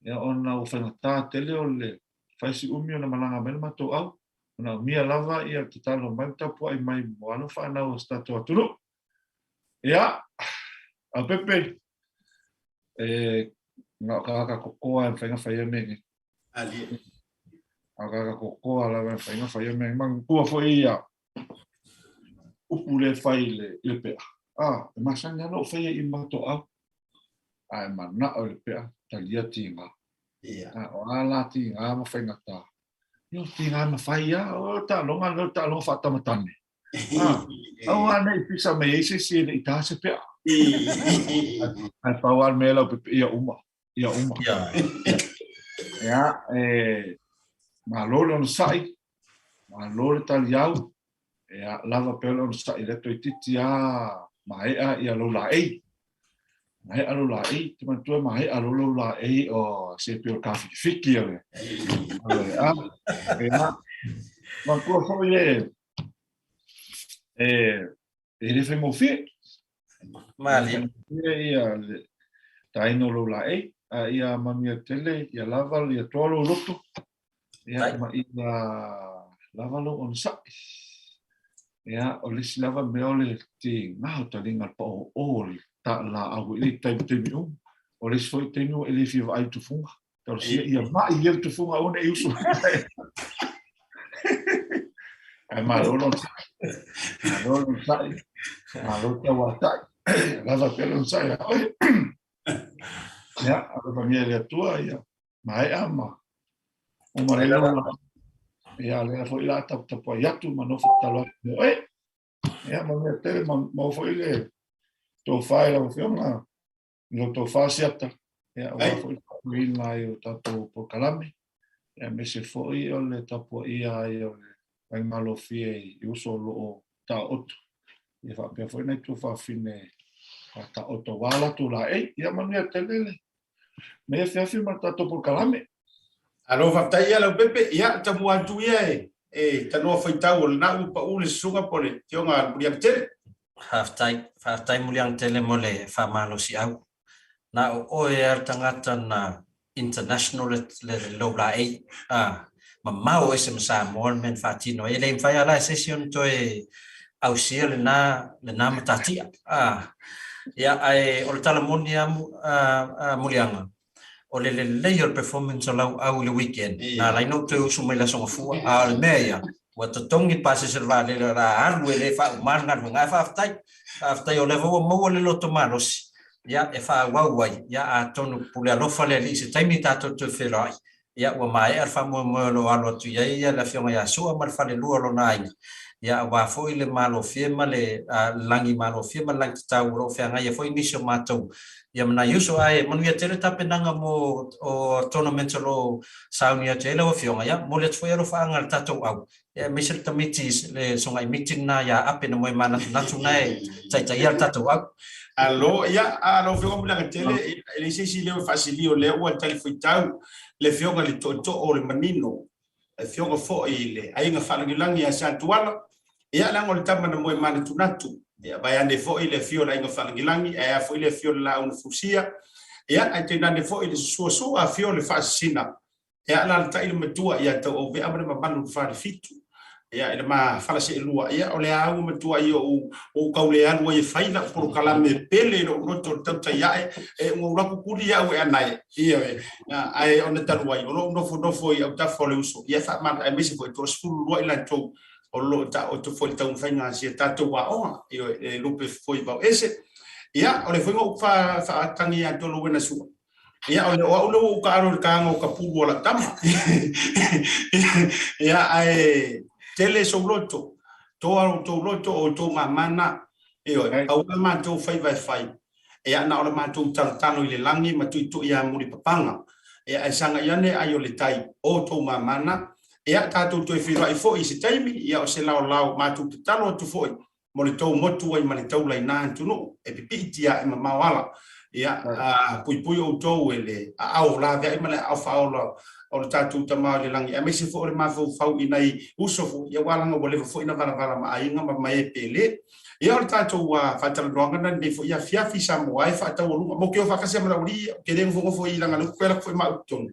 Ia ona ua faigata tele o le fai si umi ona malaga mai le matou au, manaomia lava ia le tatalo mai ma tapuai mai mo alo fanau o si tatou atunuu. Ia, Aupepe, e na o tagata kokoa e mafai ona faia mea nei. Alie. Na o tagata kokoa lava e mafai ona faia mea nei. Manatua foi ia upu lea e fai i le, i le pea. Ah, e masani lava ona ou faia i matou au. A e manao i le pea, talia tiga. Ia. Ah, o a la tiga ma faigata. Ia, o tiga e mafai lava. O taaloga lea o taaloga faatamatane. Ah, aua ne i pisa mai ai se isi e le i tā se pea. Ae pau lava le mea lau pepe, ia uma. Ia uma. Ia, e, malo le onosai, malo le taliau, ia, lava pea le onosai lea toeitiiti lava maea ia lou laei. Maea lou laei, te manatua maea loa lou laei, o se pei o le kafikifiki o le, o le, a, ia, manatua foi e, e, e le faigofie. Malie. Faigofie ia le taina o lou laei, a ia manuia tele, ia lava, ia toa lou loto, ia, ma ia lava lou onosai. Ia, o le isi lava mea o le tiga o taliga le paoō o le laau i le taimi taimi uma. O le isi foi taimi ua e le fia vaai i le tufuga. Talosia ia ma'i ia le tufuga aua ne i usu. Ae malo le onosai. Malo le onosai. Malo le tauatai. Lava pea le onosai ia oe. Ia, alofagia e le Atua ia maea ma uma lea la ia lea foi la taputapuai atu ma nofo tatalo atu mo oe. Ia manuia tele ma maua foi le tofa i lau Afioga, i lau tofa Siata, ia aua foi le faafoeina ai o tatou polokalame, ia aemaise foi o le tapuaia ai o le vaimalofie i uso o lo o. taoto. Ia faapea foi nai tuafafine taoto aua latou laei. Ia manuia tele le lenei afiafi ma le tatou polokalame. Alo faafetai ia Leaupepe, ia tamua atu ia e e tanoa faitau o lena ua pau le susuga po o le Afioga a Muliagatele. Faafetai, faafetai Muliagatele mo le faamalosiau. Na o oe lava le tagata na international le lou laei, a, mamao ese ma Samoa le mea na faatino ai. E le mafai lava la e se isi ona toe ausia lena, lena matatia. A, ia, ae o le tala moni lava Muliaga, o le lelei o le performance o lau au i le weekend, na ala ai ona ou toe usu mai i le Aso Gafua. A o le mea ia, ua totogi le pasese o le vaalele o le a alu e le faauma le galuega. Ae faafetai, faafetai o lea foi ua maua le loto malosi, ia, e faaauau ai, ia, atonu pule alofa le Alii i se taimi tatou toe feiloai, ia, ua maea le faamoemoe o lo o alo atu i ai le Afioga ia Sua ma le falelua o lona aiga, ia, aua foi le malofie ma le lagi malofie ma le lagi tatau o lo o feagai ai foi nisi o matou, ia, ma nai uso. Ae manuia tele tapenaga mo o tournaments o lo o sauni atu i ai lau Afioga. Ia, momoli atu foi alofaaga i le tatou au, ia, aemaise le tamaiti le sogai miti lena ia Ape na moe manatunatu lena e taitaia le tatou au. Alo, ia, a lau Afioga Muliagatele, e leai se isi leo e faasilia o lea ua talifuaitau le Afioga i le Tootoo o le Manino, le Afioga foi i le Aiga Faalagilagi ia Satuala, ia, leaga o le tama na moe manatunatu, ia, vaeane foi le afio o le Aiga Faalagilagi, ae a foi le afio o le Laau na Fusia, ia, ae tainane foi le susuasua afio o le Faasisina Ia, alaalatai le matua ia Tauauvea ma le mamalu i le Falefitu. Ia, i le ma fala seelua, ia, o le a ua matua i ou, ou tau le alu ai e fai la'u polokalame pele i lo'u loto o le tautai a'e, e ua ou laku kuli au e anae, ioe, ae ona talu ai, o lo'u nofonofo i autafa o le uso, ia, faamalo, aemaise foi toasefululua i latou o lo o taoto foi i le taumafaiga a si a tatou aoga, ioe, e lupe foi vao ese. Ia, o le foi na ou faatagi ia te Lowena Sua, Ia, o le o au lea ua ou taalo i le taga o ka pulu o lau tama. Ia, ae tele sou loto, toa outou loto, o outou mama na. Ioe, pau la matou faiva e fai, ia, na o le matou talotalo i le lagi ma tuitui ia mulipapaga. Ia, ae sagai ane ai o le tai, o outou mama na. Ia, tatou toe feiloai foi i se taimi, ia, o se laolao matou tatalo atu foi mo le tou motu ai ma le taula i na atunuu e pipiitia ae mamao ala. Ia, a puipui outou e le aao laveai ma le aao faaola o le tatou Tama i le lagi, aemaise foi o le mafaufau i nai uso foi, ia aua leaga ua leva foi na valavala ma aiga ma mae pele. Ia, o le tatou faatalanoaga na lenei foi afiafi Samoa e faataualuga mo ke o faatasi ma lau alii, ou te le nofonofo i laga le koe lako foi ma au i totonu.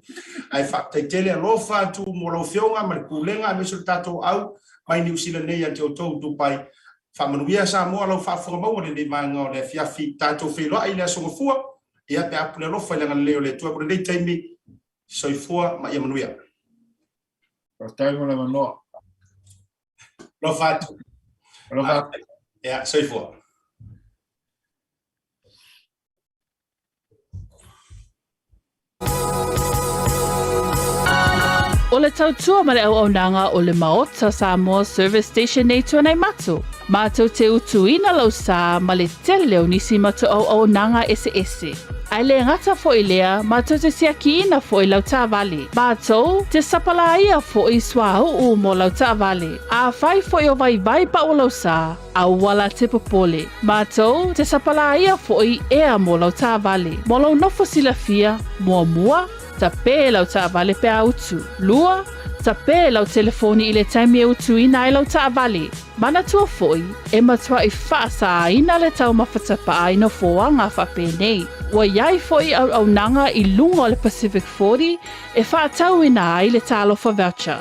Ae faafetai tele alofa atu mo lau Afioga ma le Pulega aemaise o le tatou au mai Niu Sila nei ia te outou Dubai. Faamanuia Samoa lau faafofoga maua lenei vaega o le afiafi tatou feiloai i le Aso Gafua ia pe a pule alofa i le agalelei o le Atua mo lenei taimi. Soifua ma ia manuia. Faafetai mo le avanoa. Alofa atu. Alofa atu. Ia, soifua. O le tautua ma le auaunaga o le Maota Samoa Service Station nei Tuanaimato. Mātou te utuina lau sā ma le tele o nisi matou auaunaga eseese. Ae le gata foi lea, mātou te siakiina foi lau taavale. Mātou te sapalāia foi suauu mo lau taavale. Afai foi o vaivai pau lau sā, Auala te popole. Mātou te sapalāia foi ea mō lau taavale. Mō lou nofo silafia, muamua, tapē lau taavale pe a utu. Lua, tapē lau telefoni i le taimi e utuina ai lau taavale. Manatua foi, e matuai faasāina le taumafa tapaa i nofoaga faapenei. Ua i ai foi auaunaga i luga o le Pacific 40 e faatauina ai le Talofa Voucher.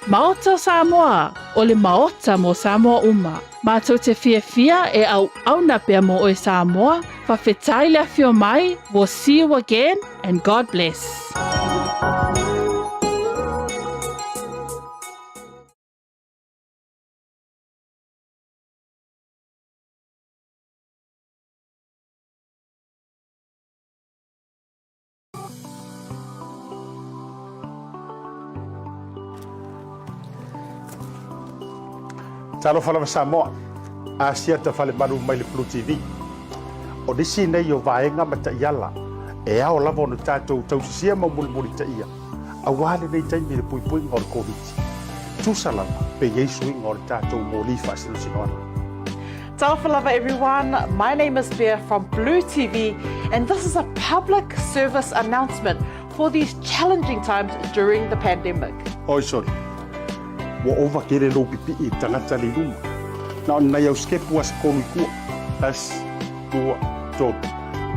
Maota Samoa, o le Maota mo Samoa uma. Matou te fiafia e auauna pea mo oe Samoa, fawhetai le afio mai, we'll see you again and God bless. Talofa lava Samoa, Asiata Falemalu mai le Flu TV. O nisi nei o vaega ma taiala e ao lava ona tatou tausisia ma mulimulitaia aua lenei taimi i le puipuiga o le Koviti. Tusa lava pe i ai suiga o le tatou moli faasinosinoana. Talofa lava everyone, my name is Bea from Blue TV and this is a public service announcement for these challenging times during the pandemic. Oi soli, ua ova kele lou pipii i tagata le i luma. Na o nai au sikepu a se kolu i tua. Tasi, lua, tolu.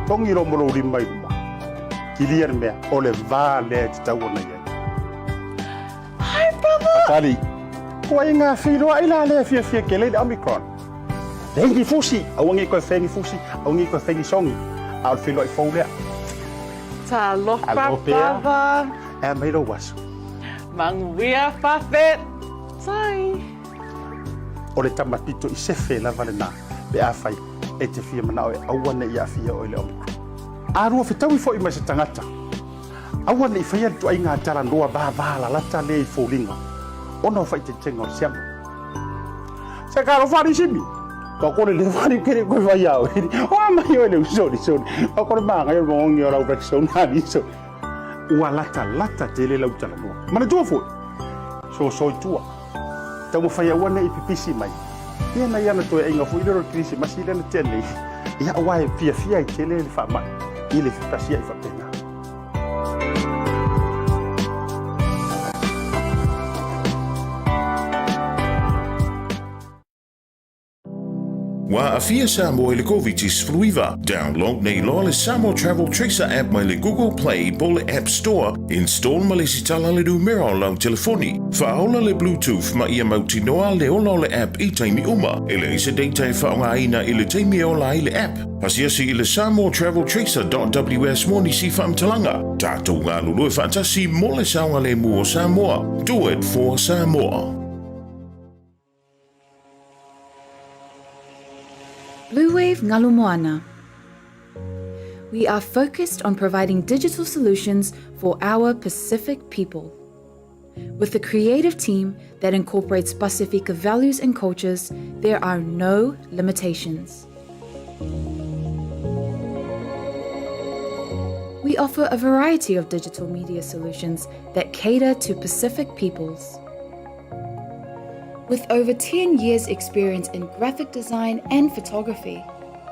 Togi loa ma lou lima i luma. Kilia le mea, o le va lea e tatau ona i ai. Hi brother! Atali, kua i ngā whiroa i la lea fiafia kele i le Omicron. Fengi fusi, aua nei toe fengi fusi, aua nei toe fengi songi, a o le feiloai fou lea. Talofa brother. E mai lou aso. Manuia fafetai. O le tama pito i sefe lava lena pe afai e te fia manao e aua nei aafia oe i le Omicron. A lua fetaui foi ma se tagata, aua nei faia le ituaiga talanoa vavalalata lea i foliga ona o faaitaitaga o le siama. Se ka alofa ni simi. Ka kore le whare kere koe whai au. Hoa mai oe le usori sori. Ka kore maangai o mongi o lau Rexona ni sori. Ua lata lata tele lau talanoa. Manatua foi. Soso i tua. Taumafai aua nei pipisi mai. Ia nai ana toeaiga foi lea o le Kerisimasi lea na tea nei. Ia aua e fiafia ai tele le faamai i le fepasia'i faapena. Ua aafia Samoa i le Koviti-19. Download nei loa le Samoa Travel Tracer app mai le Google Play po o le App Store. Install ma lesitala le numera o lau telefoni. Faaola le Bluetooth ma ia mautinoa le ola o le app i taimi uma. E leai se data e faaaogaina i le taimi e ola ai le app. Asiasi i le samoatraveltracer.ws mo nisi faamatalaga. Tatou galulue faatasi mo le saogalemu o Samoa. Do it for Samoa. Bluewave Ngalu Moana. We are focused on providing digital solutions for our Pacific people. With a creative team that incorporates Pasifika values and cultures, there are no limitations. We offer a variety of digital media solutions that cater to Pacific peoples. With over 10 years' experience in graphic design and photography,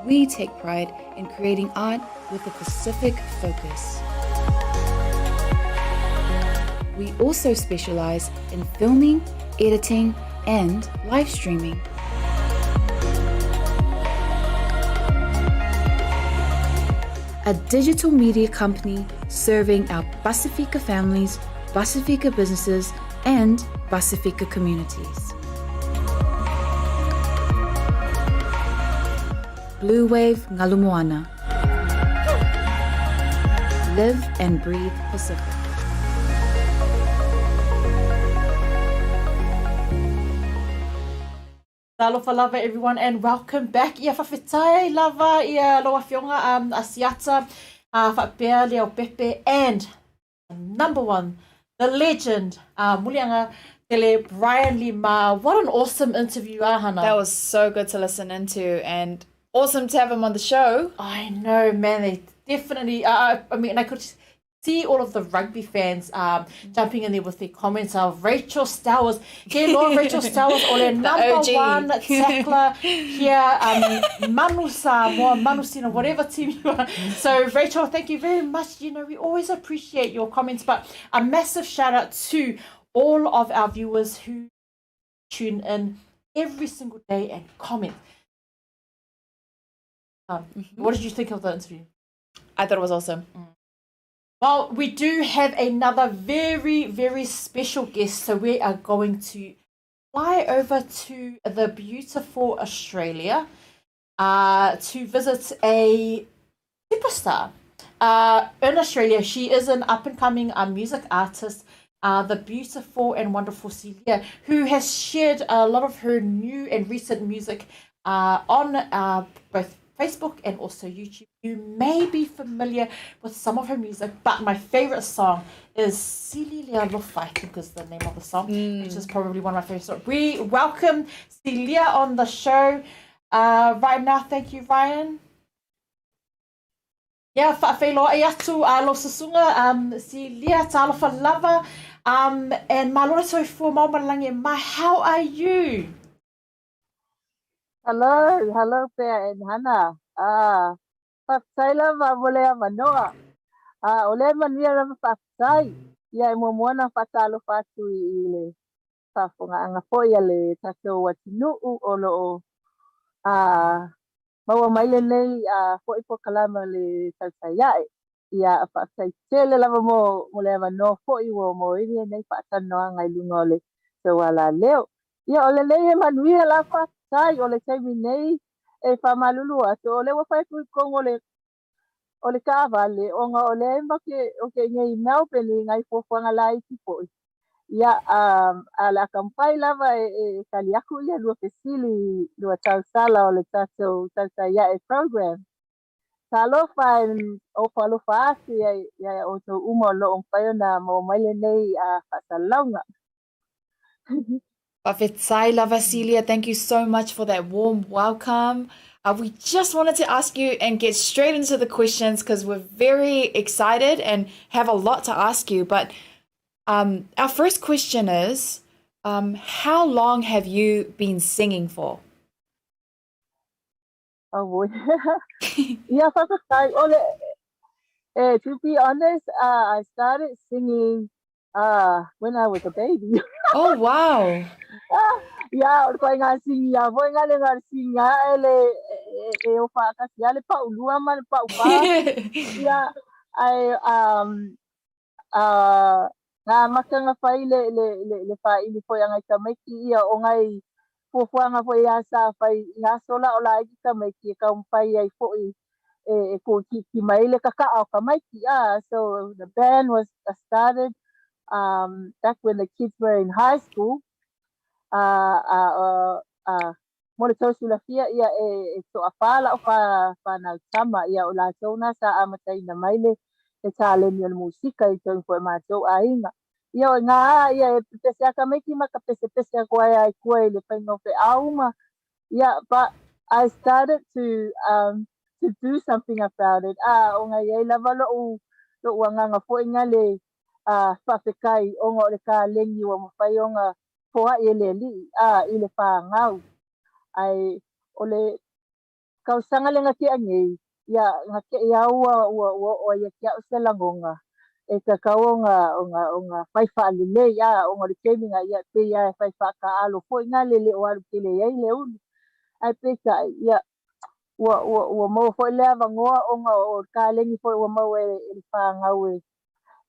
we take pride in creating art with a Pacific focus. We also specialize in filming, editing, and live streaming. A digital media company serving our Pasifika families, Pasifika businesses, and Pasifika communities. Blue Wave Ngalu Moana. Live and breathe Pacific. Talofa lava everyone and welcome back. Ia fafetai lava ia lau afioga um, Asiata uh, faapea Leaupepe and number one, the legend, uh, Muliaga Tele Brian Lima. What an awesome interview, ah, Hana. That was so good to listen into and awesome to have him on the show. I know, man. They definitely, uh, I mean, I could see all of the rugby fans um, jumping in there with their comments of Rachel Stowers. Ke loa Rachel Stowers o le number one tackler here, um, Manu Samoa, Manu Sina, whatever team you are. So Rachel, thank you very much. You know, we always appreciate your comments, but a massive shout out to all of our viewers who tune in every single day and comment. Um, mm-hmm. What did you think of the interview? I thought it was awesome. Mm. Well, we do have another very, very special guest. So we are going to fly over to the beautiful Australia uh, to visit a superstar. Uh, in Australia, she is an up and coming uh, music artist, uh, the beautiful and wonderful Celia, who has shared a lot of her new and recent music uh, on uh, both Facebook and also YouTube. You may be familiar with some of her music, but my favorite song is Silia Lufa, I think is the name of the song, mm. which is probably one of my favorites. So we welcome Celia on the show uh, right now. Thank you, Ryan. Ia, faafeiloai atu a lau susuga um, Silia, talofa lava, um, and malo le soifua maua ma le lagi e ma, how are you? Hello, hello Pea and Hana. Ah, faafetai lava mo le avanoa. Ah, o lea e manuia lava faafetai. Ia e muamua ona faatalofa atu i le faafofogaaga foi a le tatou atunuu o lo o ah, maua mai lenei ah, foi polokalame o le Tautai Ae. Ia, faafetai tele lava mo, mo le avanoa foi ua maua ai lenei faatalanoaga i luga o le tou alaleo. Ia, o lenei e manuia la faafetai, o le taimi nei e faamalulu atu, o lea ua fai atu i totonu o le, o le taavale, ona o lea matou te, ou te i inei i Melbourne i nai fuafuaga laiti foi. Ia, a, a o le a taumafai lava e, e tali atu ia lua fesili, lua tausala o le tatou Tautai Ae program. Talofa e ofo alofa atu ia ia outou uma o lo o mafai ona maua mai lenei faasalalauga. Faafetai lava Celia, thank you so much for that warm welcome. We just wanted to ask you and get straight into the questions because we're very excited and have a lot to ask you. But our first question is, how long have you been singing for? Oh boy. Ia faafetai o le eh, to be honest, I started singing when I was a baby. Oh wow. Ah, ia, o le ituaiga sigi lava foi lena le na o le sigi ae le e, e o faatasi lava le paulua ma le paufā. Ia, ae um, Na amata ona fai le, le, le, le faaili foi a nai tamaiti ia o nai fuafuaga foi a sa fai i ngā aso la o laiti tamaiti e taumafai ai foi e, e tuuitiiti mai ai le kaka'a o tamaiti. So the band was started back when the kids were in high school. Mo le tou silafia, ia, e, e toafā la'u fa, fanau tama, ia, o latou na sa amataina mai le, le taleni o le musika i totonu foi o matou aiga. Ia, o iga a, ia, e pepese a tamaiti ma ka pesepese atu ai a i tua i le faiga o feau ma, ia, but I started to, to do something about it, a, ona e i ai lava lo'u, lo'u agaga foi na le, a, faafetai ona o le taleni ua mafai ona foai e le Alii, a, i le fanau. Ae o le tausaga lea na tea nei, ia, na te i a ua, ua, ua oo ai ia te a'u se lagona, e tatau ona, ona, ona fai faalelei, a, ona o le taimi na, ia, pei a e fai faataaalo foi na le le o alu tele ai le ulu. Ae peitai, ia, ua, ua, ua maua foi le avanoa ona o le kaleni foi ua maua e, e le fanau e,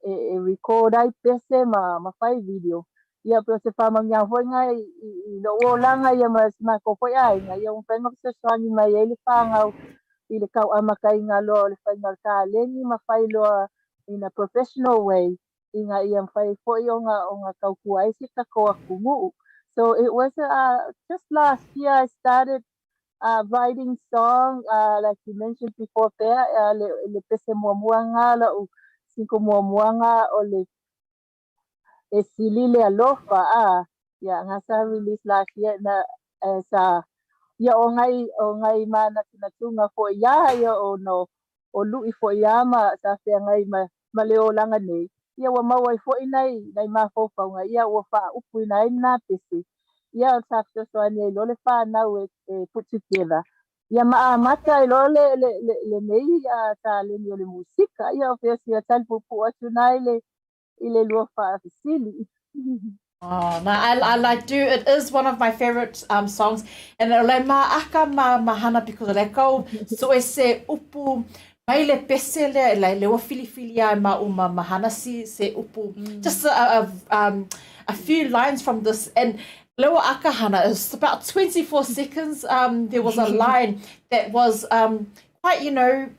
e, e record ai pese ma, ma fai video. Ia pei o se faamanuiaga foi lena i, i, i lou olaga ia ma si matou foi aiga, ia ua mafai ona fesoasoani mai ai le fanau i le tau amataina loa o le faiga o le kaleni ma fai loa in a professional way ina ia mafai ai foi ona, ona tautua ai si tatou atunuu. So it was just last year I started writing song like you mentioned before Pea, le, le pese muamua nga la'u single muamua nga o le e sili le alofa a ia nga sa release last year na sa ia o ngai o ngai manatunatuga foi ia ia o no o lu'i foi ia ma sa feagai ma ma le olaga nei ia ua maua ai foi nai nai mafaufauga ia ua faaupuina ai lena pese ia sa fesoasoani ai loa le fanau e, e put together ia ma amata ai loa le, le, le, lenei taleni o le musika ia o fea sia tali puupuu atu na i le, i le lua faafesili. Oh, no, I do. It is one of my favorite songs. And o le maaka ma, ma hana because o le kau so e se upu mai le pese lea, le, le ua filifili ai ma uma ma hana si se upu. Just a few lines from this. And le ua aka hana, it's about 24 seconds. There was a line that was quite, you know,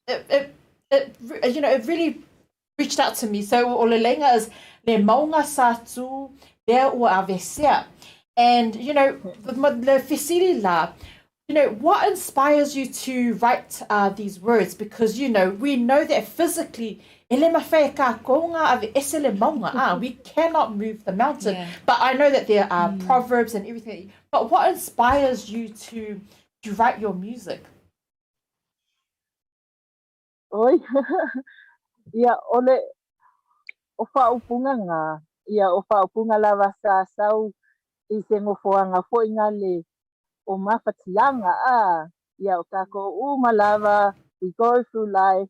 it, it, it, you know, it really reached out to me. So o le leiga is le mauga sa tu lea ua avesea. And, you know, le fesili la, you know, what inspires you to write these words? Because, you know, we know that physically, e le mawhai e kākou ngā ave ese le maunga, we cannot move the mountain. But I know that there are proverbs and everything. But what inspires you to write your music? Oi. Ia, o le, o faaupuga na, ia, o faaupuga lava sa sau i se nofoaga foi na le, o mafatiaga a ia o kākou uma lava we go through life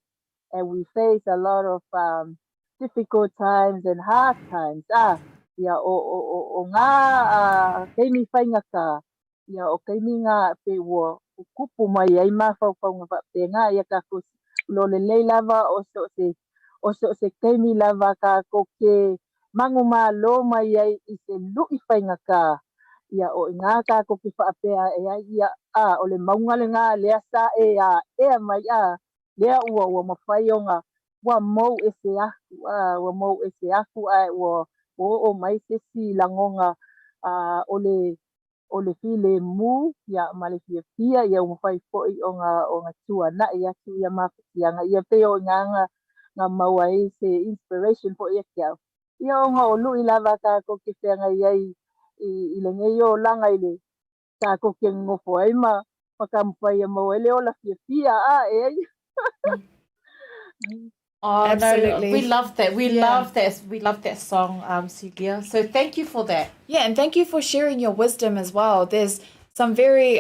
and we face a lot of um, difficult times and hard times a ia o o o o ngā uh, keimi faigata ia o keimi ngā pe ua kupu mai ai mafaufauga faapena ia kākou lo lelei lava o so se o so se keimi lava kākou ke magumalo mai ai i se lu'i faigata ia o iga kākou ke faapea e ai ia a o le mauga lena lea sa e aʻea mai a lea ua ua mafai ona ua mou ese aku a ua mou ese aku ae ua ua oo mai se isi lagona a o le o le filemu ia ma le fiafia ia ua mafai foi ona ona tuana'i atu ia mafatiaga ia pei o iga na na maua ai se inspiration foi ia te au ia ona o lu'i lava kākou ke feagai ai i i lenei olaga i le kākou ke nonofo ai ma ma taumafai e maua ai le ola fiafia a e ai. Oh, Absolutely. No, we love that. We Yeah. love that. We love that song, Celia. So thank you for that. Yeah, and thank you for sharing your wisdom as well. There's some very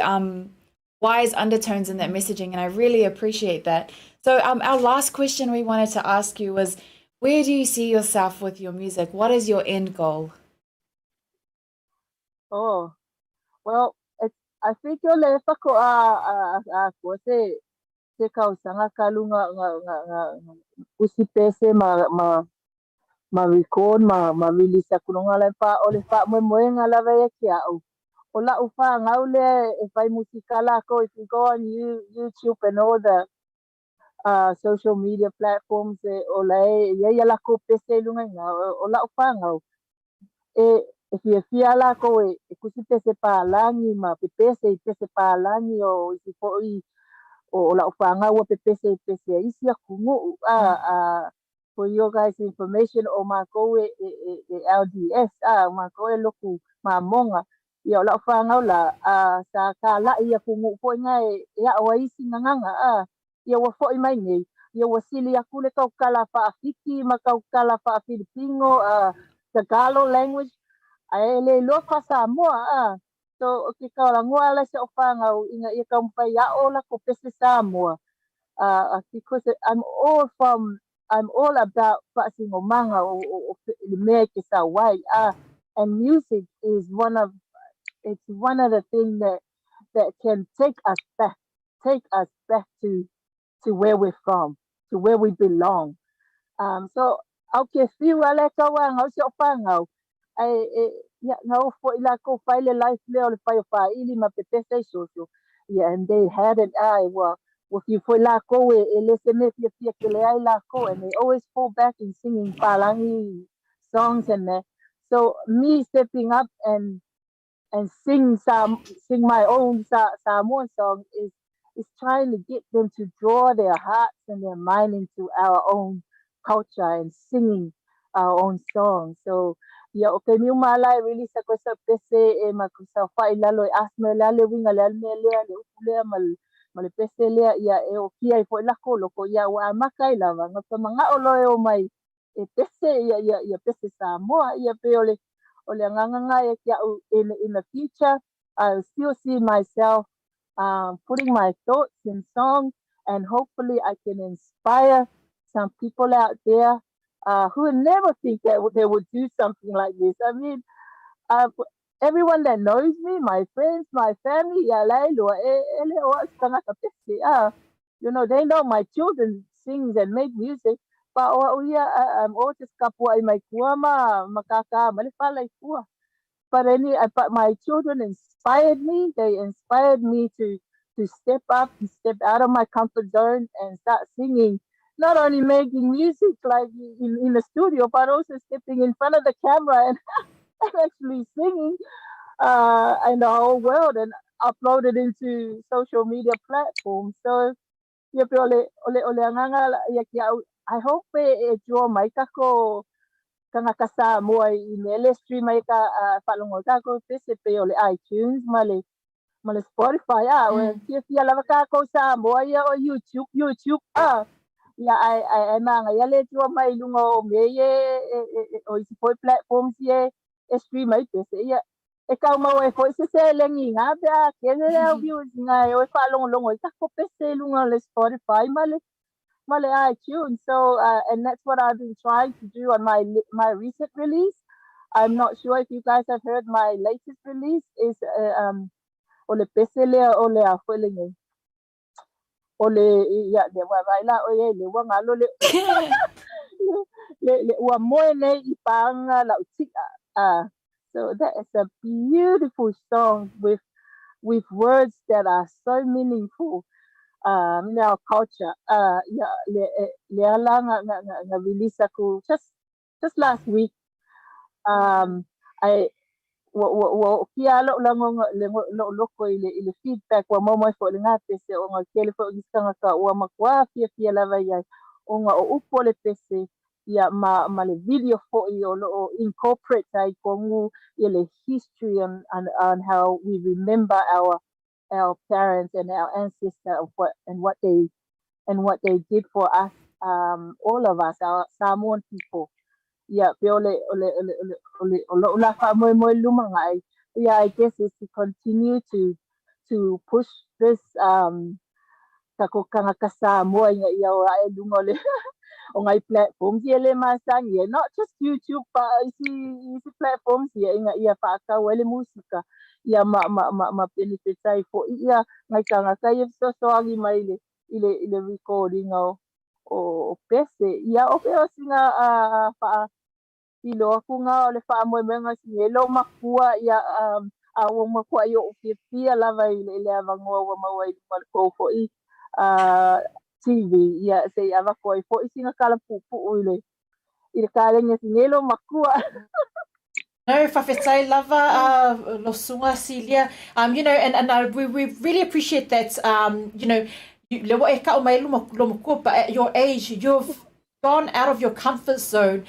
wise undertones in that messaging, and I really appreciate that. So, our last question we wanted to ask you was where do you see yourself with your music? What is your end goal? Oh, well, it's, I think o le whakoa a, a, a koa se, se kausaga kalu nga, nga, nga, nga, nga usi pese ma, ma, ma record ma, ma release aku loga le fa, o le faamoemoega lava ia ke a'u. O la'u fanau lea e fai musika lakou if you go on you, YouTube and all the uh, social media platforms e o lae e iai a lakou pese i luga i ina, o, o la'u fanau e e fiafia lākou e, e kusi pese pālagi ma pepese i pese palagi o isi fo'i o, o la'u fanau ua pepese i pese a isi atunu'u a, a for your guys information o mākou e, e, e, e LDS a o mākou e loku mamoga ia o la'u fanau la a sa kāla'i atunu'u foi na e, e a'o ai isi gagana a ia ua fo'i mai nei ia ua sili aku le tautala fa'afiti ma tautala fa'afilipino a Tagalog language ae e le iloa fa'asamoa a so o ke kaulagoa ala i sa'u fanau ina ia taumafai a'o lakou pese Samoa uh, because I'm all from I'm all about fa'asinomaga o, o, o le mea i ke sau ai a and music is one of it's one of the thing that that can take us back take us back to to where we're from, to where we belong. Um, so, au ke fiu ala e tauāgau si o'u fanau, ae e, ia, na o fo'i lakou fai le life lea o le fai o fāili ma pepesa i social. Yeah, and they had it, ai, ua, ua fiu foi lakou e, e le se mea fiafia tele ai lakou, and they always fall back in singing palagi songs and that. So, me stepping up and and sing some sing my own Sa Samoan song is is trying to get them to draw their hearts and their mind into our own culture and singing our own song. So ia o ke miu mala e release ko sa pese e ma ko sa fa i lalo e asma le ale winga le ale lea le upu lea ma ma le pese lea ia e o kia i fo lako loko ia ua amaka i lava nga pa manga'o lo e o mai e pese ia ia ia pese Samoa ia pe o le o le agaga nga ia ke a'u in in the future I still see myself um, putting my thoughts in song and hopefully I can inspire some people out there uh, who would never think that they would do something like this. I mean, uh, everyone that knows me, my friends, my family, ia lai lua, e, e le o au se tagata pese, ah, you know, they know my children sings and make music, but o au ia, I'm all just kapua'i mai tua ma, ma kākā mai le fala i tua. But any, but my children inspired me, they inspired me to, to step up and step out of my comfort zone and start singing not only making music like in, in the studio, but also stepping in front of the camera and, and actually singing uh, in the whole world and upload it into social media platforms. So, ia pe o le, o le, o le agaga ia ki au, I hope e, e draw mai kako tagata Samoa i mea le stream ai ka uh, faalogo ai kākou pese pei o le iTunes ma le ma le Spotify a ua fiafia lava kākou Samoa ia o YouTube YouTube a ia ae ae ae magaia le draw mai i luga o mea ia e, e, e, o isi foi platforms ia e, e stream ai pese ia. E tau maua ai foi se seleni i ina pe a tele le au viewers ina e o e faalogologo ai tatou pese i luga o le Spotify ma le ma le iTunes. So and that's what I've been trying to do on my my recent release. I'm not sure if you guys have heard my latest release is um o le pese lea o le a foi lenei. O le ia le ua vaai la ʻoe i ai le ua galo le le le ua moe nei i paga la'u ti'a. So that is a beautiful song with with words that are so meaningful in our culture. Ia le lea la na na na release aku just just last week. Um, ae ua, ua, ua ootia lava lo'u lagona, le, lo'u loto i le, i le feedback ua maua mai foi i lenā pese, ona o le tele foi o nisi tagata ua matuā fiafia lava i ai, ona o upu o le pese, ia, ma, ma le video foi o lo'o incorporate ai tonu ia le history on, on, on how we remember our, our parents and our ancestor of what, and what they, and what they did for us, um, all of us, our Samoan people. Ia, pe o le, o le, o le, o le, o le, o lo'u la faamoemoe i le lumanai, ia, I guess is to continue to, to push this, um, takou tagata Samoa ina ia o a'e i luga o le, o nai platforms ia e le masani ai, not just YouTube, pa isi, isi platforms ia ina ia faatau ai le musika, ia ma, ma, ma, ma benefits ai fo'i ia nai tagata ia e fesoasoani mai i le, i le, i le record ina o, o pese. Ia, o pei o sina faa ilo atu na o le faamoemoega sina e lou makua ia a ua matuai oʻu fiafia lava i le avanoa ua maua i luma o le tou foʻi TV ia se i avatu ai foʻi sina tala puupuu i le i le kaleni a sina e lou makua. No, faafetai lava lau susuga Silia. Um, you know, and, and I, we, we really appreciate that, um, you know, you, le ua e ka'u mai luma, lou makua, but at your age, you've gone out of your comfort zone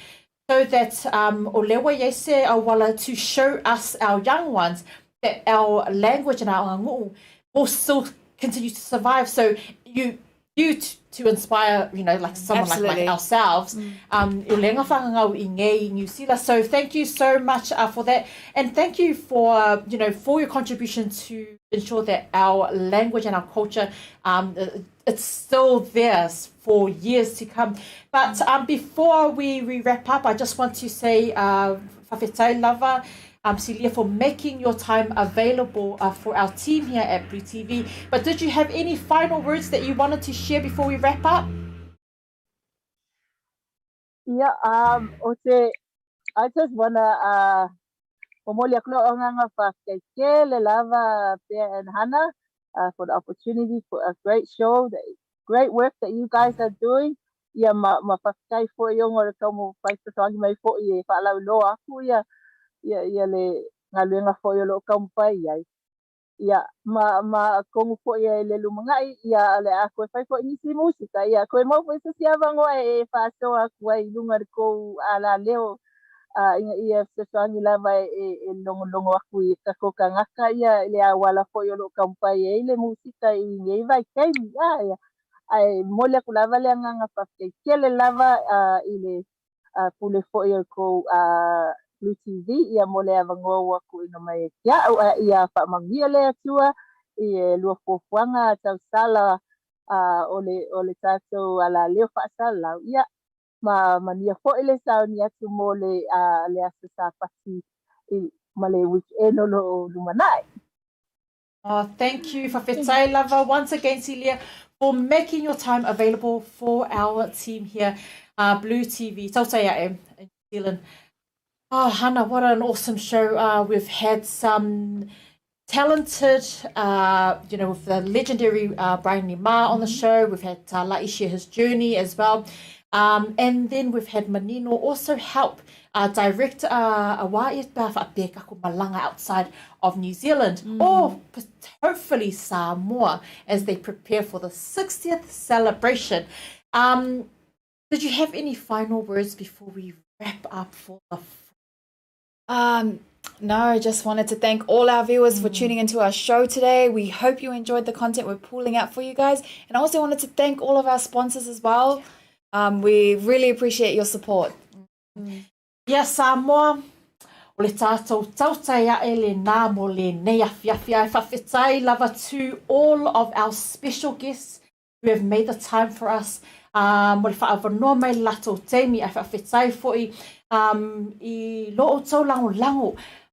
so that um, o lea ua i ai se auala to show us, our young ones, that our language and our aganuu will still continue to survive. So you you to, to inspire, you know, like someone like, like ourselves, um, o lea whangangau i ngei New Zealand. So thank you so much for that. And thank you for, you know, for your contribution to ensure that our language and our culture, um, it's still there for years to come. But um, before we, we wrap up, I just want to say, faafetai lava, um, Silia, for making your time available for our team here at Blue TV. But did you have any final words that you wanted to share before we wrap up? Yeah, um, o te, I just wanna momoli aku lo'u agaga faafetai tele lava Pea and Hana for the opportunity for a great show, that great work that you guys are doing. Ia ma, ma faafetai fo'i ona o le taumafai fesoasoani mai fo'i e faalauiloa aku ia, ia, ia le galuega fo'i o lo'o taumafai i ai. Ia, ma, ma atonu fo'i e le lumanai, ia o le a toe fai fo'i nisi musika, ia toe maua fo'i se isi avanoa e faasoa atu ai i luga i le tou alaleo, a ina ia fesoasoani lava e, e logologo aku i tatou tagata ia i le auala fo'i o lo'o taumafai ai le musika i nei vaitaimi. A, ia, ae momoli aku lava le agaga faafetai tele lava i le pule fo'i o le tou Blue TV ia mo le avanoa ua tuuina mai ai ki a'u, a ia faamanuia le Atua i e lua fuafuaga tausala o le o le tatou alaleo faasalalau. Ia ma manuia fo'i le sauni atu mo le le aso Sapati ma le weekend o lo'o lumanai. Oh, thank you, faafetai lava, once again, Silia, for making your time available for our team here, Blue TV, Tautai A'e in New Zealand. Oh, Hannah, what an awesome show. We've had some talented, you know, with the legendary Brian Lima on the show. We've had La'i share his journey as well. Um, and then we've had Manino also help direct a wā ia pe a whaapea ka ko malanga outside of New Zealand or hopefully Samoa as they prepare for the 60th celebration. Um, did you have any final words before we wrap up for the Um, no, I just wanted to thank all our viewers for tuning into our show today. We hope you enjoyed the content we're pulling out for you guys. And I also wanted to thank all of our sponsors as well. Um, we really appreciate your support. Ia Samoa, O le tātou tautai aʻe lenā mo lenei afiafi ae faafetai lava to all of our special guests who have made the time for us mo le faaavanoa mai le latou taimi ae faafetai foi i lo outou lagolago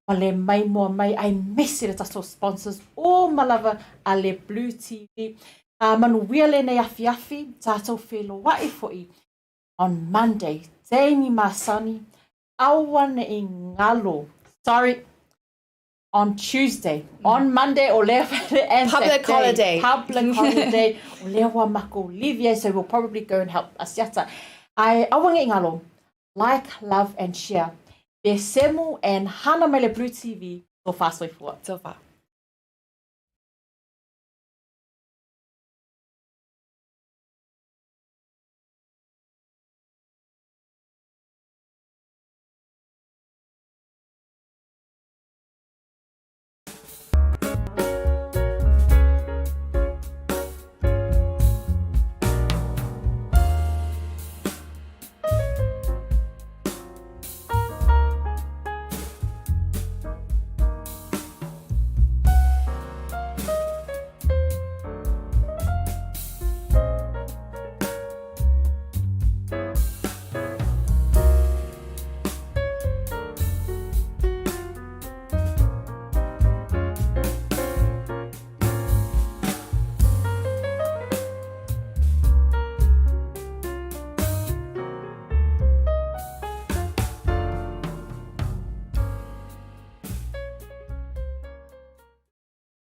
ma le maimoa mai aemaise le tatou sponsors uma lava a le Blue TV. Manuia lenei afiafi, tatou feiloai foi on Monday, taimi masani, aua ne i galo, sorry, on Tuesday. On Monday, o lea Anzac Public Day. holiday. Public holiday. O lea ua makou livi ai, so we'll probably go and help Asiata. Ae aua ne i galo, like, love and share. Be Semu and Hana mai le Blue TV. Tofa soifua. Tofa.